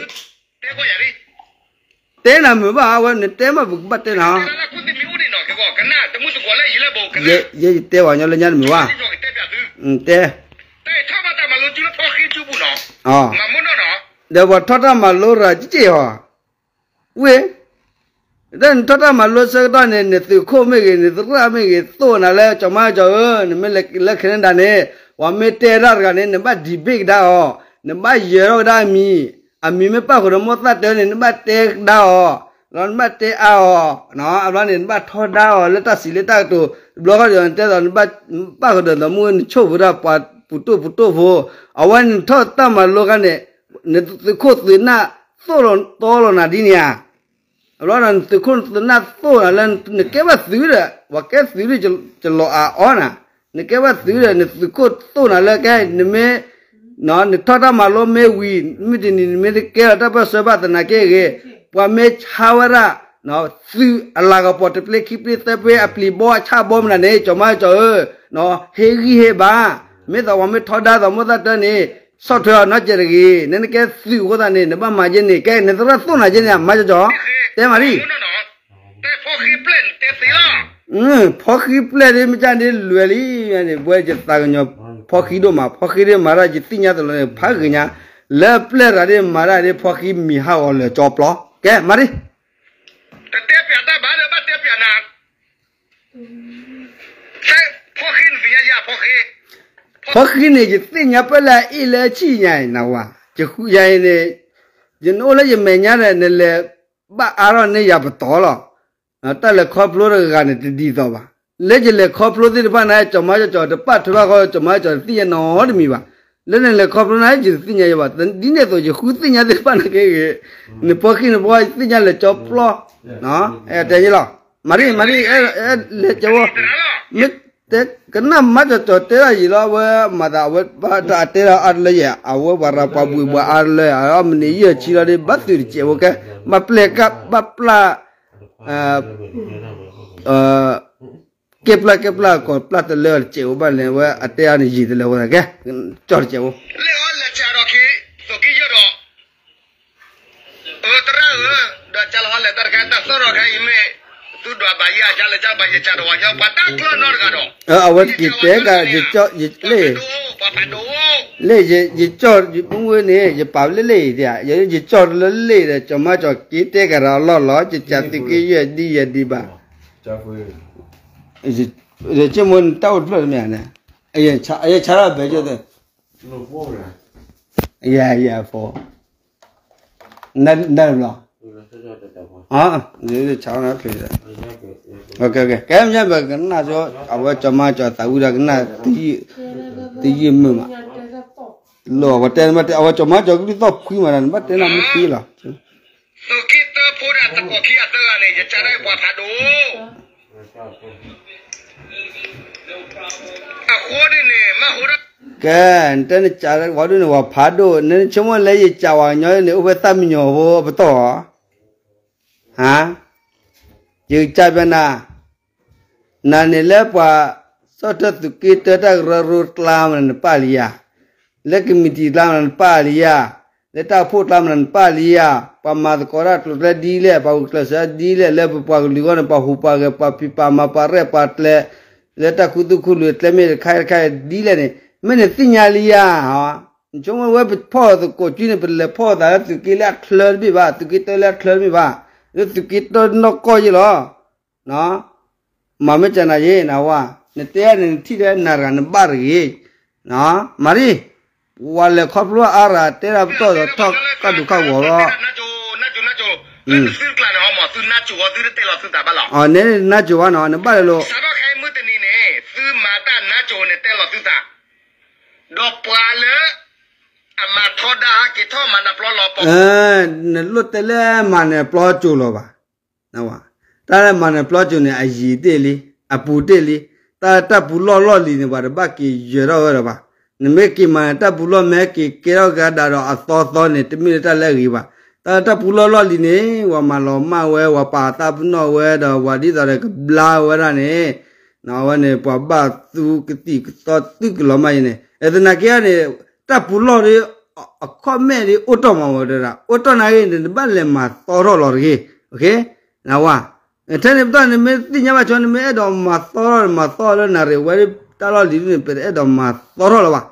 တဲနၤမုာ်ဘၣ်အဝဲ နတဲမး ပကဘၣ်တဲနၤ, ယဲယတဲပှၤကညီလၢညါတမုာ်ဘၣ်, တဲ, ဒီးပှၤထီၣ်တၢ်မၤလိရၤက့ၢ်အီၤ, ဝ့ၢ်, ဒီးနထီၣ်တၢ်မၤလိဆၢကတီၢ်န့ၣ် နသုးခိၣ်မ့ၢ်ဂ့ၤ နသရၣ်မ့ၢ်ဂ့ၤ သိၣ်နၤလၢ ကၠီၤမါကၠီၤဧၢ, နမ့ၢ်လၢ Canada န့ၣ် ပှၤမ့ၢ်တဲတၢ်တဂၤန့ၣ် နဘၣ် debate ကဒါအီၤ, နဘၣ်ယဲၤထီၣ်ကဒါအမံၤ, အမံၤမ့ၢ်ပၣ်ဃုာ်ဒီးမိၢ်သၣ်တၢန့ၣ် နဘၣ်တဲကဒါအီၤ, ဒီးနဘၣ်တဲအါအီၤ, အဘျီန့ၣ် နဘၣ်ထီဒါအီၤလၢတၢ်စံးလၢတၢ်ကတိၤ, တဘျီဃီဒီးနတဲသိး နဘၣ်ပၣ်ဃုာ်ဒီးသးမူ နဆိၣ်ဖုဒၣ်ပှၤပူၤတိၣ်ပူၤတိၣ်ဖိ, အဝဲနထီၣ်တၢ်မၤလိခါန့ၣ် နသုးခိၣ်သုးနၢ်သိၣ်လီၤတီလီၤနၤဒ်န့ၣ်ဧါ အဘျီဒီးနသုးခိၣ်သုးနၢ်သိၣ်နၤလၢ နကဲဘၣ်သုးဒီး ပှၤကဲသုးဒီး ကလီၤအါအီနၤ, နကဲဘၣ်သုးဒီး နသုးခိၣ်သိၣ်နၤလၢကဲ နမ့ၢ် နထီၣ်တၢ်မၤလိမ့ၢ်ဝံၤ မုၢ်တနံၤ နမ့ၢ်တကဲလီၤတၢ်ပၢၢ်ဆၢဘၣ်သနာ်က့ဂ့ၤ, ပှၤမ့ၢ်ဆါဝဲဒၣ် သုးအလၤကပီၤတပျ့ခံပျ့သၢပျ့အပျံၤဘီအဆၣ်ဘီမနုၤန့ၣ် ကၠီၤမါကၠီၤဧၢ, ဟ့ၣ်ဂံၢ်ဟ့ၣ်ဘါ, မ့ၢ်သိးပှၤမ့ၢ်ထီဒါသိးမိၢ်သၣ်တၢန့ၣ် ဆီၣ်ထွဲအီၤနီတစဲးတဂ့ၤ, နနကဲသုးအဃိသတးန့ၣ် နဘၣ်မၤယဲန့ၣ် ကဲနသရၣ်သိၣ်နၤယဲန့ၣ် မၤကၠီၤကၠီၤ, တဲမၤရံ ဖီဃံပျဲၢ်ဒ်မ့ၢ်ကၢ်န့ၣ်လွဲၢ်လံန့ၣ် ပဝဲယသးကညီၤ ဖီဃံဒိၣ်မး ဖီဃံဒ်မၤတၢ်ယသ့ၣ်ညါတလီၤန့ၣ် ဖးဂ့ၤညါ, လၢပျဲၢ်တဂၤဒ်မၤတၢ်ဒ်ဖီဃံမံၤဟးဂီၤလၢာ်ကၠီပျီ, ကဲမၤရံ တတဲပၠးတၢ်ဘၣ်ဒီးဘၣ်တဲပၠးနၤ, ဖီဃံနသ့ၣ်ညါယၤဖီဃံ, ဖီဃံန့ၣ် ယသ့ၣ်ညါပၢၢ်လၢအအ့ၣ်လၢအဆံၣ်ညါအံၤနဝဲ, ယဃုယၤအံၤန့ၣ်, ယနအိၣ်လၢယမဲာ်ညါဒီး နလဲၤဘၣ်အါထီၣ်န့ၢ်ယၤပတီၢ်လီၤ. တၢ်လဲၤခီဖျိတဂၤန့ၣ် တဒ်သိးဘၣ်. လၢယလဲၤခီဖျိသ့ၣ်တဖၣ်န့ၣ် ကၠီၤမါကၠီၤ တပာ်ထွဲဘၣ်ဃီ ကၠီၤမါကၠီၤတသ့ၣ်ညါနီတမံၤဘၣ်. လၢနလဲၤခီဖျိန့ၣ် ယတသ့ၣ်ညါယၤဘၣ်. ဒ်န့ၣ်အသိး ယဃုသ့ၣ်ညါသ့ၣ်တဖၣ်န့ၣ်က့ဂ့ၤ, နဖီဃံနဖီဃံ ယသ့ၣ်ညါလၢာ်ကၠီပျီ, တဲယလီၤ. မၤရံ မၤရံ လဲၤကၠီဝဲ, မ့ၢ်တဲ ကနၣ်မါကၠီၤကၠီၤတဲဒၣ်ယံာ်လီၤ အဝဲမၤသး အဝဲဘၣ်တၢ်တဲလီၤအါတလၢယဲၢ် အဝဲပှၤရၤပှၤဘှံးပှၤအါတလၢ အမနုၤယဲၢ်ဆံလီၤဒီး ဘၣ်သုးတစဲးဖိကဲ ဘၣ်ပျဲၢ် ဘၣ်ပျၢ် ကဲပျၢ်ကဲပျၢ် ကီၢ်ပျၢ်တလၢတစဲးဖိဘၣ်လဲၣ် အဝဲအတဲအါန့ၣ်ယံာ်တလၢဖိသးကဲ ကၠီၤတစဲးဖိ လၢအီၤလဲၤစးဒီးခံ သိးက့ယဲၢ်ဒီး အၢ သရၣ်ဧၢ, ဒီးကၢ်လီၤဟီလဲၤတၢ်တခါ တၢ်သီၣ်ထီၣ်ခါအံၤမ့ၢ် သုဒွးဘၣ်ယဲၢ်အကၢ်လၢကၢ်ဘၣ်ယဲၢ်ကၢ်တဝီညါ ပှၤတၢ်ကျၢၢ်နီတဂၤဒီး အဝဲတက့ၤတဲကၢ် ယကၠီၣ် ယလ့ၣ် လ့ၣ် ယကၠီၣ် ယမုၢ်ဝဲန့ၣ် ယပာ်လ့ၣ်လ့ၣ်ဒ် ယကၠီၣ်လၢလ့ၣ်ဒီး ကၠီၤမါကၠီၤက့ၤတဲကၢ်ဒီးအလီၢ်လီၤ ယကၢ်သုးက့ယဲၢ်ဒ်ယဲၢ်ဒံးဘၣ် ယဆိကမိၣ်နတၢ်အိၣ်တဖျၢၣ်တမ့ၢ်ဧါန့ၣ် အယဆါထီၣ်ဘဲကၠိသ့ၣ် ယၤယၤဖိ နဘျီ, ကဲမ့ၢ်ဘၣ်ကနၣ်ကၠီ အဝဲကၠီမါကၠီသးဝံၣ်ဒီးကနၣ် တယံာ်မုာ်မး, လၢအဝဲတဲ အဝဲကၠီမါကၠီကလုၢ်သီၣ်ဖှံမးဒီး နဘၣ်တဲနၤမ့ၢ်သ့လီၤ. သုးက့တၢဖိဒီးသကိးခံအသၢဂၤန့ၣ် ယကးဒၣ်ပှၤဖးဒိၣ် အဃိန့ၣ်န့ၣ် မ့ၢ်ဟိဒၣ် ကဲ, နတဲနကးဝဲဒၣ်န့ၣ် ပှၤဖးဒိၣ် နဆိကမိၣ်လၢယကးဝဲကညီန့ၣ် အိၣ်ဖဲသၣ်မံညီၤဖိအပတီၢ်ဧါ. ဟါ, ယကးဘၣ်နၤ, နၤန့ၣ်လၢပှၤ ဆီၣ်ထွဲသုးက့တၢတၢ်ကရၢကရိကျါမးနပၢ်လံဧါ, လၢကမံးတံာ်ကျါမးနပၢ်လံဧါ, လၢတၢ်အိၣ်ဖှိၣ်ကျါမးနပၢ်လံဧါ, ပှၤမၤသကိးတၢ်ကျိၤကျဲဒ်လဲၣ် ပှၤဂုာ်ကျဲးစၢးဒ်လဲၣ် လၢပပှၤကလုာ်အဂီၢ်န့ၣ် ပှၤဟူးပှၤဂဲၤ ပှၤဖံးပှၤမၤ ပှၤရဲၣ်ပှၤကျဲၤ လၢတၢ်ခူသူၣ်ခူလွံၢ်ကျဲမ့ၢ်တခါတခါဒ်လဲၣ်န့ၣ် မ့ၢ်နသ့ၣ်ညါလံဧါ. နဆိကမိၣ်ဝဲပဖီၣ်သကိးကၠူန့ၣ် ပလဲၤဖီၣ်သးလၢသုးက့လၢအချၢတဘ့ၣ်ဘၣ်, သုးက့တၢလၢအချၢတဘ့ၣ်ဘၣ်, လၢသုးက့တၢနီၢ်ကီၢ်ယ့ၢ်လီၤ. မၤမ့ၢ်ကနၤယ့ၢ်နဝဲ, နတဲန့ၣ်နထံၣ်ထဲနၤတဂၤနဘၣ်တဂ့ၤ, မၤရံ, ပှၤလဲၤခီဖျိအါရၤ တဲဒၣ်ပတီၢ်ဒီးထီၣ်ကၢ်ဒူးခၢ်ဂီၤလီၤ. သုတကျါန့ၣ် သုတဲလီၤသုသးဘၣ်လီၤ. အန့ၣ်နါစိၤဘၣ်နီၤ နဘၣ်လၢလိၤ. စးထီၣ်ခဲအံၤမုၢ်တနံၤန့ၣ် သုမၤတၢ်နါစိၤန့ၣ်တဲလီၤသုသး, ဒီးပှၤလၢ အမၤထီဒါဟဲက့ၤထီၣ်မၤနၢၤပျီလီၤပီၤ နလိၣ်တဲလၢမၤနၢၤပျီစိၤလီၤဘၣ်. တၢ်လၢမၤနၢၤပျီစိၤန့ၣ် အယံၤတ့ၢ်လံ, အပူၤတ့ၢ်လံ, တၢ်လၢတၢ်ပူၤလီၢ်လီၢ်လံၤန့ၣ် ပှၤတဘၣ်က့ၤယၢၤထီၣ်ဝဲဒီးဘၣ်. နမ့ၢ်က့ၤမၤနၢၤတၢ်ပူၤလီၢ် မ့ၢ်က့ၤကဲထီၣ်ကဒါဒီးအသီသီန့ၣ် တမ့ၢ်လၢတၢ်လၢအဂ့ၤဘၣ်. တၢ်လၢတၢ်ပူၤလီၢ်လီၢ်လံၤန့ၣ် ပှၤမၤလီၤမၢ်ဝဲ ပှၤပာ်သးပနီၣ်ဝဲဒီး ပှၤဒ်သိးဒီးကဘျါဝဲဒၣ်န့ၣ် အဝဲန့ၣ် ပှၤဘၣ်သူကသံၣ်ကသီသုကလီၤမၢ်အံၤန့ၣ် သနာ်က့န့ၣ် တၢ်ပူၤလီၢ်ဒီး အခီၣ်မဲာ်ဒီးအိၣ်တီၢ်မးဝဲတဒၣ် အိၣ်တီၢ်နာ်က့ နတဘၣ်လဲၤမၤသီထီၣ်လီၤတဂ့ၤ. နဝဲ ထဲန့ၣ်ပတီၢ်န့ၣ် မ့ၢ်သ့ၣ်ညါဘၣ်ဆိ နမ့ၢ်အဲၣ်ဒိးမၤသီထီၣ် မၤသီလၢနၤရ့ၣ်ဝဲတၢ်လီၢ်လံၤန့ၣ် ပတအဲၣ်ဒိးမၤသီထီၣ်လၢၤဘၣ်.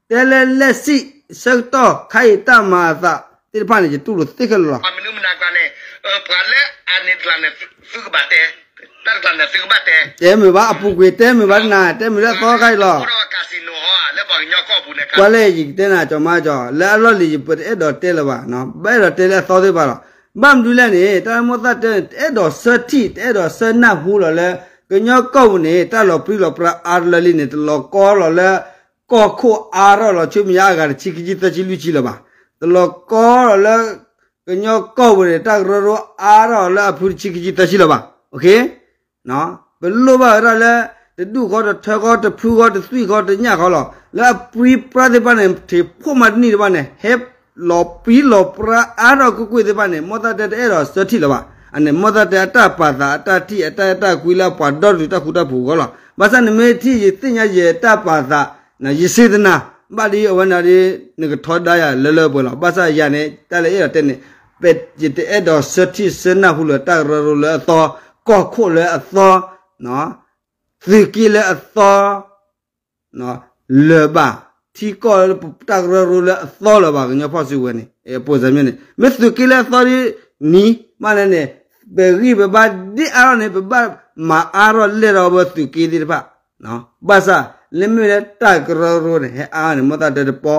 တဲလၢလဲၣ်စံၣ်ဆၢကတီၢ်ခါအံၤတၢ်မၤအသးသ့ၣ်တဖၣ်န့ၣ် ယတူၢ်လိာ်သ့ခဲလၢာ်လီၤ. မနုၤမနုၤကျါန့ၣ် ပှၤလၢအန့ၣ်တကျါန့ၣ် သုကဘၣ်တဲ တၢ်တကျါန့ၣ် သုကဘၣ်တဲ တဲမုာ်ဘၣ်အပူၤကွံာ် တဲမုာ်ဘၣ်တနၤ တဲမုာ်လၢအသီခါအံၤလီၤ. ကၢ်စံနိဟီ လၢပှၤကညီကီၢ်ပူၤန့ၣ် ကွၢ်လၢယကတဲနၤ ကၠီၤမါကၠီၤ လၢအလီၢ်လံၤယပတအဲၣ်ဒိးတဲလၢၤဘၣ်, ဘၣ်အဲၣ်ဒိးတဲလၢအသီသ့ၣ်တဖၣ်လီၤ. ဘၣ်မနုၤလဲၣ်န့ၣ် တၢ်လၢမိၢ်သၣ်တဲန့ၣ် တအဲၣ်ဒိးဆၢထံၣ် တအဲၣ်ဒိးဆၢနၢ်ဟူလီၤလၢ ကညီကီၢ်ပူၤန့ၣ် တၢ်လီၤပြံလီၤပြါအါတလၢလံန့ၣ် တလီၤကီလီၤလၢ ကီၢ်ခိၣ်အါထီၣ်လီၤဆူမဲာ်ညါအဂၤတဆံခံဆံသၢဆံလွံၢ်ဆံလၢၤဘၣ်. တလီၤကီလီၤလၢ ကညီကီၢ်ပူၤန့ၣ် တၢ်ကရၢကရိအါထီၣ်လၢအဖုတဆံခံဆံသၢဆံလၢၤဘၣ်. ပလိၣ်ဘၣ်ဝဲဒၣ်လၢ တဒူၣ်ဃီတထၢဃီတဖုဃီတသွံၣ်ဃီတညၣ်ဃီလီၤ. လၢအပြံပြါသ့ၣ်တဖၣ်န့ၣ် ထံးဖိမၤတနံၣ်တဖၣ်န့ၣ် ဟဲလီၤပြံလီၤပြါအါထီၣ်ကွ့ၢ်ကွ့ၢ်သ့ၣ်တဖၣ်န့ၣ် မိၢ်သၣ်တဲတအဲၣ်ဒိးဆၢထံၣ်လၢၤဘၣ်. အန့ၣ် မိၢ်သၣ်တဲအတၢ်ပာ်သးအတၢ်ထံၣ်အတၢ်အဲၣ်တၢ်ကွံလၢအပှၤဒီတံၤတၢ်ဃူတၢ်ဖိးအဂီၢ်လီၤ. ဘၣ်ဆၣ်နမ့ၢ်ထံၣ်ယသ့ၣ်ညါယတၢ်ပာ်သး ယစ့သနာ် ဘၣ်ဒ်အဝဲန့ၣ်ဒီး နကထီဒါယၤလၢလၢပှဲၤပှဲၤလီၤ. ဘၣ်ဆၣ်ယၤန့ၣ် တၢ်လၢအဲၣ်ဒိးတဲန့ၣ် ယတအဲၣ်ဒိးဆၢထံၣ်ဆၢနၢ်ဟူလၢၤတၢ်ကရၢကရိလၢအသီ, ကီၢ်ခိၣ်လၢအသီ, သုးက့လၢအသီ လၢၤဘၣ်, ထံကီၢ်လၢတၢ်ကရၢကရိလၢအသီလၢၤဘၣ် ကညီဖီၣ်စုကဝဲၤန့ၣ် အပိစၢ်မ့ၢ်န့ၣ် မ့ၢ်သုးက့လၢအသီဒ်နံၤမးန့ၣ်န့ၣ် ပဂံၢ်ပဘါဒ်အါထီၣ်န့ၣ် ပဘၣ်မၤအါထီၣ်လဲၢ်ထီၣ်ဝဲသုးက့သ့ၣ်တဖၣ်. ဘၣ်ဆၣ် လၢမ့ၢ်လၢတၢ်ကရၢကရိန့ၣ် ဟဲအါန့ၣ် မိၢ်သၣ်တဲတပီ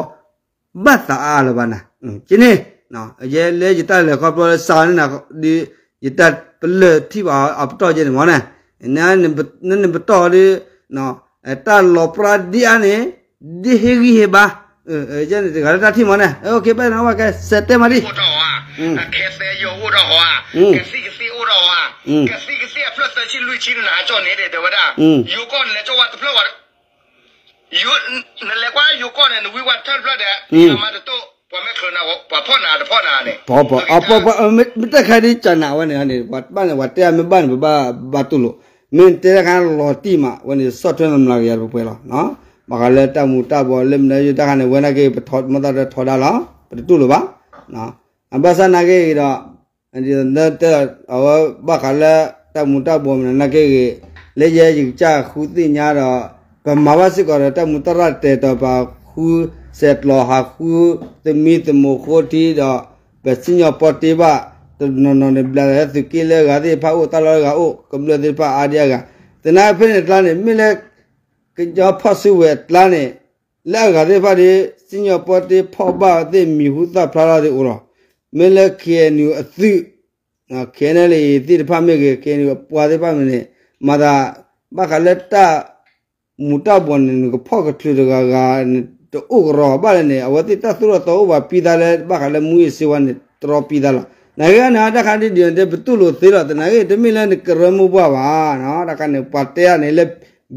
ဘၣ်သးအါလၢၤဘၣ်နၤ, ကန့ၣ် ယဲလၢယတၢ်လဲၤခီဖျိလၢစးန့ၣ်နၤဒီး ယတၢ်ပလၢၢ်ထံၣ်ဘၣ်အပတီၢ်ကဲန့ၣ်မ့ၢ်န့ၣ် နနပတီၢ်ဒီး တၢ်လီၤပြါဒ်အါန့ၣ် ဒ်ဟ့ၣ်ဂံၢ်ဟ့ၣ်ဘါ ယဲန့ၣ်တဂၤလၢတၢ်ထံၣ်မ့ၢ်န့ၣ် ဘၣ်နဝဲကဲ စဲးတဲမးဒံး ခဲသဲယိာ်အိၣ်ထီၣ်ဟီဧါ, ကသံၣ်ကသ့အိၣ်ထီၣ်ဟီဧါ, ကသံၣ်ကသ့အဖျၢၣ်သၢဆံလွံၢ်ဆံန့ၣ် နဟးကၠီၣ်န့ၣ်ဒီး တဲဝဲဒၣ် ယိၤကီၢ်နလဲၤကၠီၣ်ဝဲတဖျၢၣ်ဝဲ နလဲၤကွၢ်ယိၤကီၢ်န့ၣ် နဝံဝဲတဖျၢၣ်တဖျၢၣ်ဒီး မၤတတိၣ် ပှၤမ့ၢ်ချုးနၤ ပှၤဖီၣ်နၤတဖီၣ်နၤန့ၣ် မ့ၢ်တၢ်ခါဒ်ကနၤဝဲန့ၣ်န့ၣ် ပှၤတဘၣ်န့ၣ် ပှၤတဲမ့ၢ်ဘၣ်န့ၣ် ပဘၣ်ဘၣ်တူၢ်လိာ် မ့ၢ်တဲတၢ်ခါလီၤတံၢ်မး ဝဲန့ၣ်ဆီၣ်ထွဲနမျးကယၤပှဲၤပှဲၤလီၤ. ဘၣ်ဃးလၢတၢ်မူၤတၢ်ဘှီးလၢမနုၤယတၢ်ခါန့ၣ် ဝဲနာ်က့ ပထီ မ့ၢ်သၣ်တထီဒါလီၤ ပတတူၢ်လိာ်ဘၣ်. ဘၣ်ဆၣ်နာ်က့ဂ့ၤဒီး တဲ အဝဲဘၣ်ဃးလၢတၢ်မူၤတၢ်ဘှီးမနုၤနာ်က့ဂ့ၤ လၢယဲယကစၢ်ဃုသ့ၣ်ညါဒီး ပမၤဘၣ်စ့ၢ်ကီးဒီးတၢ်မူၤတၢ်ဘှီးတဲာ်တီၤပာ်ဃုစဲးကျိးဟးဃုသမံသမိးဃိထံဒီး ပစံၣ်ညီၣ်ပီတ့ဘၣ် တနီၤနီၤန့ၣ် ဘျးလၢသုးက့လၢအဂၤသ့ၣ်တဖၣ်အိၣ် တၢ်လီၢ်လၢအဂၤအိၣ် ကမျၢၢ်သ့ၣ်တဖၣ်အါဒံအါဂၤ သနာ်က့ဖဲန့ၣ်အကျါန့ၣ် မ့ၢ်လၢ ကညီဖီၣ်စုကဝဲၤအကျါန့ၣ် လၢအဂၤသ့ၣ်တဖၣ်ဒီး စံၣ်ညီၣ်ပီတ့ဖီၣ်ဘၣ်သ့ၣ်မံၤဟူသၣ်ဖျါထီၣ်သ့ၣ်အိၣ်လီၤ. မ့ၢ်လၢ KNU အသုး ခဲန့ၣ်လံ သ့ၣ်တဖၣ်မ့ၢ်ဂ့ၤ ခဲန့ၣ် အပှၤသ့ၣ်တဖၣ်မ့ၢ်န့ၣ် မၤသး ဘၣ်ဃးလၢတၢ်မူၤတၢ်ဘှီးန့ၣ် နကဖီၣ်ကချုးတဂၤဂၤန့ၣ် တအိၣ်ကရီဘၣ်လဲၣ်န့ၣ် အဝဲသ့ၣ်တၢ်သိၣ်တၢ်သီအိၣ်ဘၣ် ပံသးလၢ ဘၣ်ဃးလၢမူးယစ်ဆေးဝါးန့ၣ် တြီပံသးလီၤ. နာ်က့န့ၣ် တၢ်ခါဒ်ဒ်န့ၣ် ပတူၢ်လိာ်သ့လီၤ. သနာ်က့ တမ့ၢ်လၢနကရၢမိၢ်ပှၢ်ဘၣ်. တၢ်ခါန့ၣ် ပှၤတဲအါန့ၣ်လၢ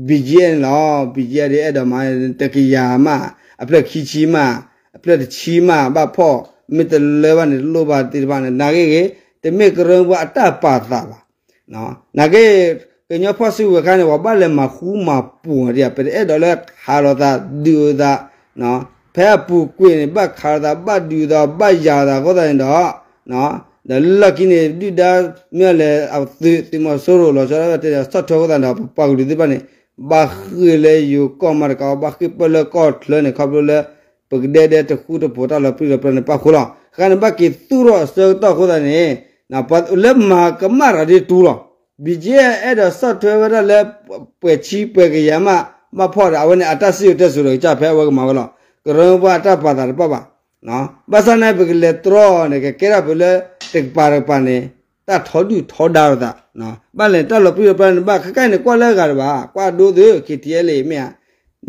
BGF န့ၣ်လီၤ. BGF ဒ်အဲၣ်ဒိးမၤ တကယၤမး အဖျၢၣ်ခံဆံမး အဖျၢၣ်တဆံမး ဘၣ်ဖီၣ် မ့ၢ်တလၢဘၣ်န့ၣ် တလိၣ်ဘၣ်သ့ၣ်တဖၣ်န့ၣ် နာ်က့ဂ့ၤ တမ့ၢ်ကရၢမိၢ်ပှၢ်အတၢ်ပာ်သးဘၣ်. နာ်က့ ကညီဖီၣ်စုကဝဲၤခါန့ၣ် ပှၤဘၣ်လဲၤမၤဃူမၤပိာ်ဒံး ပတအဲၣ်ဒိးလၢခးလိာ်သး ဒုးလိာ်သး ဖဲအပူၤကွံာ်န့ၣ် ဘၣ်ခးလိာ်သး ဘၣ်ဒုးလိာ်သး ဘၣ်ယၤလိာ်သးအဃိသတးန့ၣ်ဒီး ဒီးလၢခံန့ၣ် ဒုၣ်ဒါမ့ၢ်လဲၤအသုး သုးမီၤစိရိၤလီၤဆီဒၣ်တၢ်ဒီး ဆီၣ်ထွဲအဃိသတးဒီး ပပှၤကလုာ်သ့ၣ်တဖၣ်န့ၣ် ဘၣ်ဃ့ၢ်လၢယိၤကီၢ်မးတကး ဘၣ်ဃ့ၢ်ပၢၢ်လၢကီၢ်ချၢန့ၣ် ခီဖျိလၢ ပကဒဲဒဲတဃူတဖိးတၢ်လီၤပြံလီၤပြါန့ၣ် ပၣ်ဃိလီၤ. ဃါန့ၣ် ဘၣ်က့ၤသူၣ်ထီၣ်အဆၢကတီၢ်အဃိသတးန့ၣ် လၢမၤကမၣ်တၢ်ဒ်တူၢ်လီၤ. BGF အဲၣ်ဒိးဆီၣ်ထွဲဝဲဒၣ်လၢ ပှဲၤဆံပှဲၤကယၤမး ဘၣ်ဖီၣ်ဒီး အဝဲန့ၣ် အတၢ်စံၣ်စိၤတဲစိၤဒီးကစၢ်ဖဲအဝဲကမၤဝဲလီၤ. ကရၢမိၢ်ပှၢ်အတၢ်ပာ်သးတပၣ်ဘၣ်. ဘၣ်ဆၣ်န့ၣ် ပကလဲၤတြီန့ၣ် ကကဲထီၣ်ဖဲလၢ တကပၤတကပၤန့ၣ် တၢ်ထီဒုၣ်ထီဒါလိာ်သး ဘၣ်လဲၤတၢ်လီၤပြံလီၤပြါန့ၣ် ဘၣ်ခဲခါအံၤန့ၣ် ကွၢ်လၢအဂၤတဘၣ် ကွၢ်အဒိသု KTLA မ့ၢ်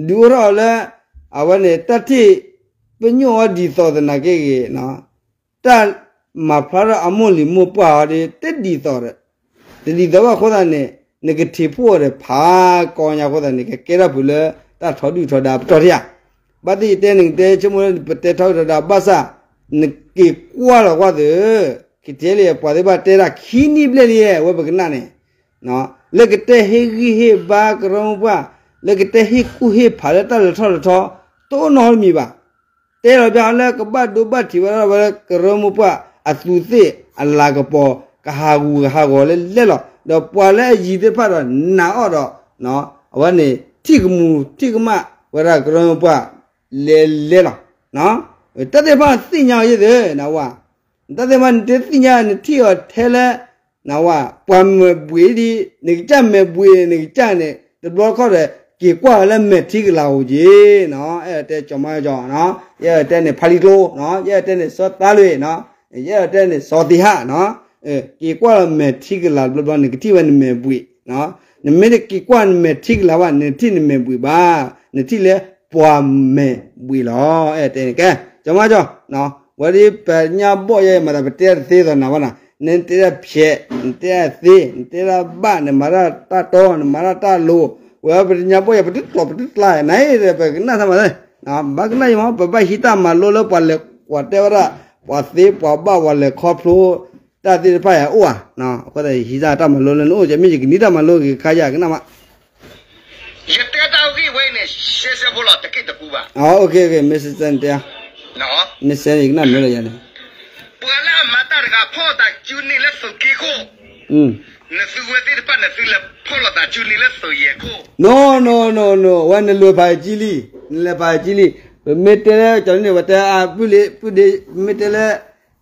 ဧါ ဒုးအိၣ်ထီၣ်အီၤလၢ အဝဲန့ၣ် တၢ်ထံၣ်ပညိၣ်အီၤဒ်သိးသနာ်က့ဂ့ၤ တၢ်မၤဖျါထီၣ်အမိၢ်လံၤမိၢ်ပှၢ်အီၤဒီး တဒ်သိးဒီး တဒ်သိးဘၣ်အဃိသတးန့ၣ် နကထံၣ်ဖှိၣ်အီၤဒီးဖးကီညါအဃိသတးန့ၣ် ကကဲထီၣ်ဖဲလၢတၢ်ထီဒုၣ်ထီဒါပတီၢ်တယၢ် ဘၣ်သ့ၣ်ယတဲန့ၣ် ကတဲဆိကမိၣ်လၢပတဲထီဒုၣ်ထီဒါဘၣ်ဆၣ် နက့ၤကွၢ်လီၤကွၢ်သု KTLA ပှၤသ့ၣ်တဖၣ်တဲဒၣ်ခံနံၣ်ဘျဲၣ်လံ အဝဲပကနၣ်န့ၣ် လၢကတဲဟ့ၣ်ဂံၢ်ဟ့ၣ်ဘါကရၢမိၢ်ပှၢ် လၢကတဲဟ့ၣ်ကူၣ်ဟ့ၣ်ဖးလၢတၢ်လဲၤထီၣ်လဲၤထီ တအိၣ်နီတမံၤဘၣ်. တဲလီၤဘၣ်လၢကဘၣ်ဒိဘၣ်ထံးဝဲဒၣ်ဝဲလၢကရၢမိၢ်ပှၢ်အသူးသ့ၣ်အလၤကပီၤ ကဟးဂူာ်ကဟးဂီၤလၢလဲၣ်လီၤ. ဒီးပှၤလၢအယံၤသ့ၣ်တဖၣ်ဒီးနာ်အီၤဒီး အဝဲန့ၣ် ထံၣ်ကမူၤထံၣ်ကမၣ်ဝဲဒၣ်ကရၢမိၢ်ပှၢ်လဲၤလဲၣ်လီၤ. တၢ်သ့ၣ်တဖၣ်သ့ၣ်ညါအီၤယဲၢ်သု နဝဲ တၢ်သ့ၣ်တဖၣ်နတသ့ၣ်ညါ နထံၣ်အီၤထဲလၢ နဝဲ ပှၤမဲာ်ဘှ့းဒ် နကစၢ်မဲာ်ဘှ့းန့ၣ် နကစၢ်န့ၣ် တဘျီတခီၣ်ဒီး က့ၤကွၢ်ဝဲလၢမဲာ်ထံကလၤအိၣ်က့ၤ ယအဲၣ်တဲကၠီၤမါကၠီၤ ယအဲၣ်တဲန့ၣ် ဖါလံကျိ ယအဲၣ်တဲန့ၣ် စီၤသးလွံၢ် ယအဲၣ်တဲန့ၣ် စီၤသံဟၣ် က့ၤကွၢ်လၢမဲာ်ထံကလၤတဘျီဘျီ နကထံၣ်ဝဲနမဲာ်ဘှ့း နမ့ၢ်တက့ၤကွၢ်နမဲာ်ထံကလၤဘၣ် နထံၣ်နမဲာ်ဘှ့းဘၣ် နထံၣ်လၢပှၤမဲာ်ဘှ့းလီၤ အဲၣ်တဲန့ၣ်ကဲ ကၠီၤမါကၠီၤ ဝဲဒ်ပညါဘီၣ်ယဲ မၤသးပတဲတသ့သိးနၤဘၣ်နၤ နတဲဒၣ်ဖျဲး နတဲဒၣ်သ့ နတဲဒၣ်ဘၣ် နမၤတၢ်တၢ်တီ နမၤတၢ်တၢ်လိၤ ဝဲပညါဘီၣ်ယဲ ပတကျိးပတကျါ နအံၤဒီး ပကနၣ်သးမး ဘၣ်ကနၣ်ယမး ပဘၣ်ဟံးတၢ်မၤလိလၢပှၤလဲၤကွၢ်တဲဝဲဒၣ် ပှၤသ့ပှၤဘၣ်ပှၤလဲၤခီဖျိ တၢ်သ့ၣ်တဖၣ်ယၤအိၣ်ဧါ အဃိသတးဟံးတၢ်မၤလိလၢနအိၣ် ကမ့ၢ်ယကနံၣ်တၢ်မၤလိဂ့ၤခါယၤကနၣ်မး ယတဲတၢ်ဂ့ၢ်ဝဲအံၤန့ၣ် ရှဲရှဲဖိလီၤ တက့ၢ်တပူၤဘၣ် မ့ၢ်စဲန့ၣ်တဲ မ့ၢ်စဲန့ၣ် ယကနၣ်မ့ၢ်လၢယၤန့ၣ် ပှၤလၢအမၤတၢ်တဂၤဖီၣ်သးစုန့ၣ်လၢသုးက့ခိၣ် နသုဝဲသ့ၣ်တဖၣ်နသုလဲၤဖီၣ်လိာ်သးစုန့ၣ်လၢသုးယဲၢ်ခိၣ် နီၢ်နီၢ်နီၢ်နီၢ် ဝဲနလဲၤဖးယကံလံ နလဲၤဖးယကံလံ ပမ့ၢ်တဲလၢကၠီၤန့ၣ် ပတဲအပုၢ်လံ ပုၢ်ဒ့ ပမ့ၢ်တဲလၢ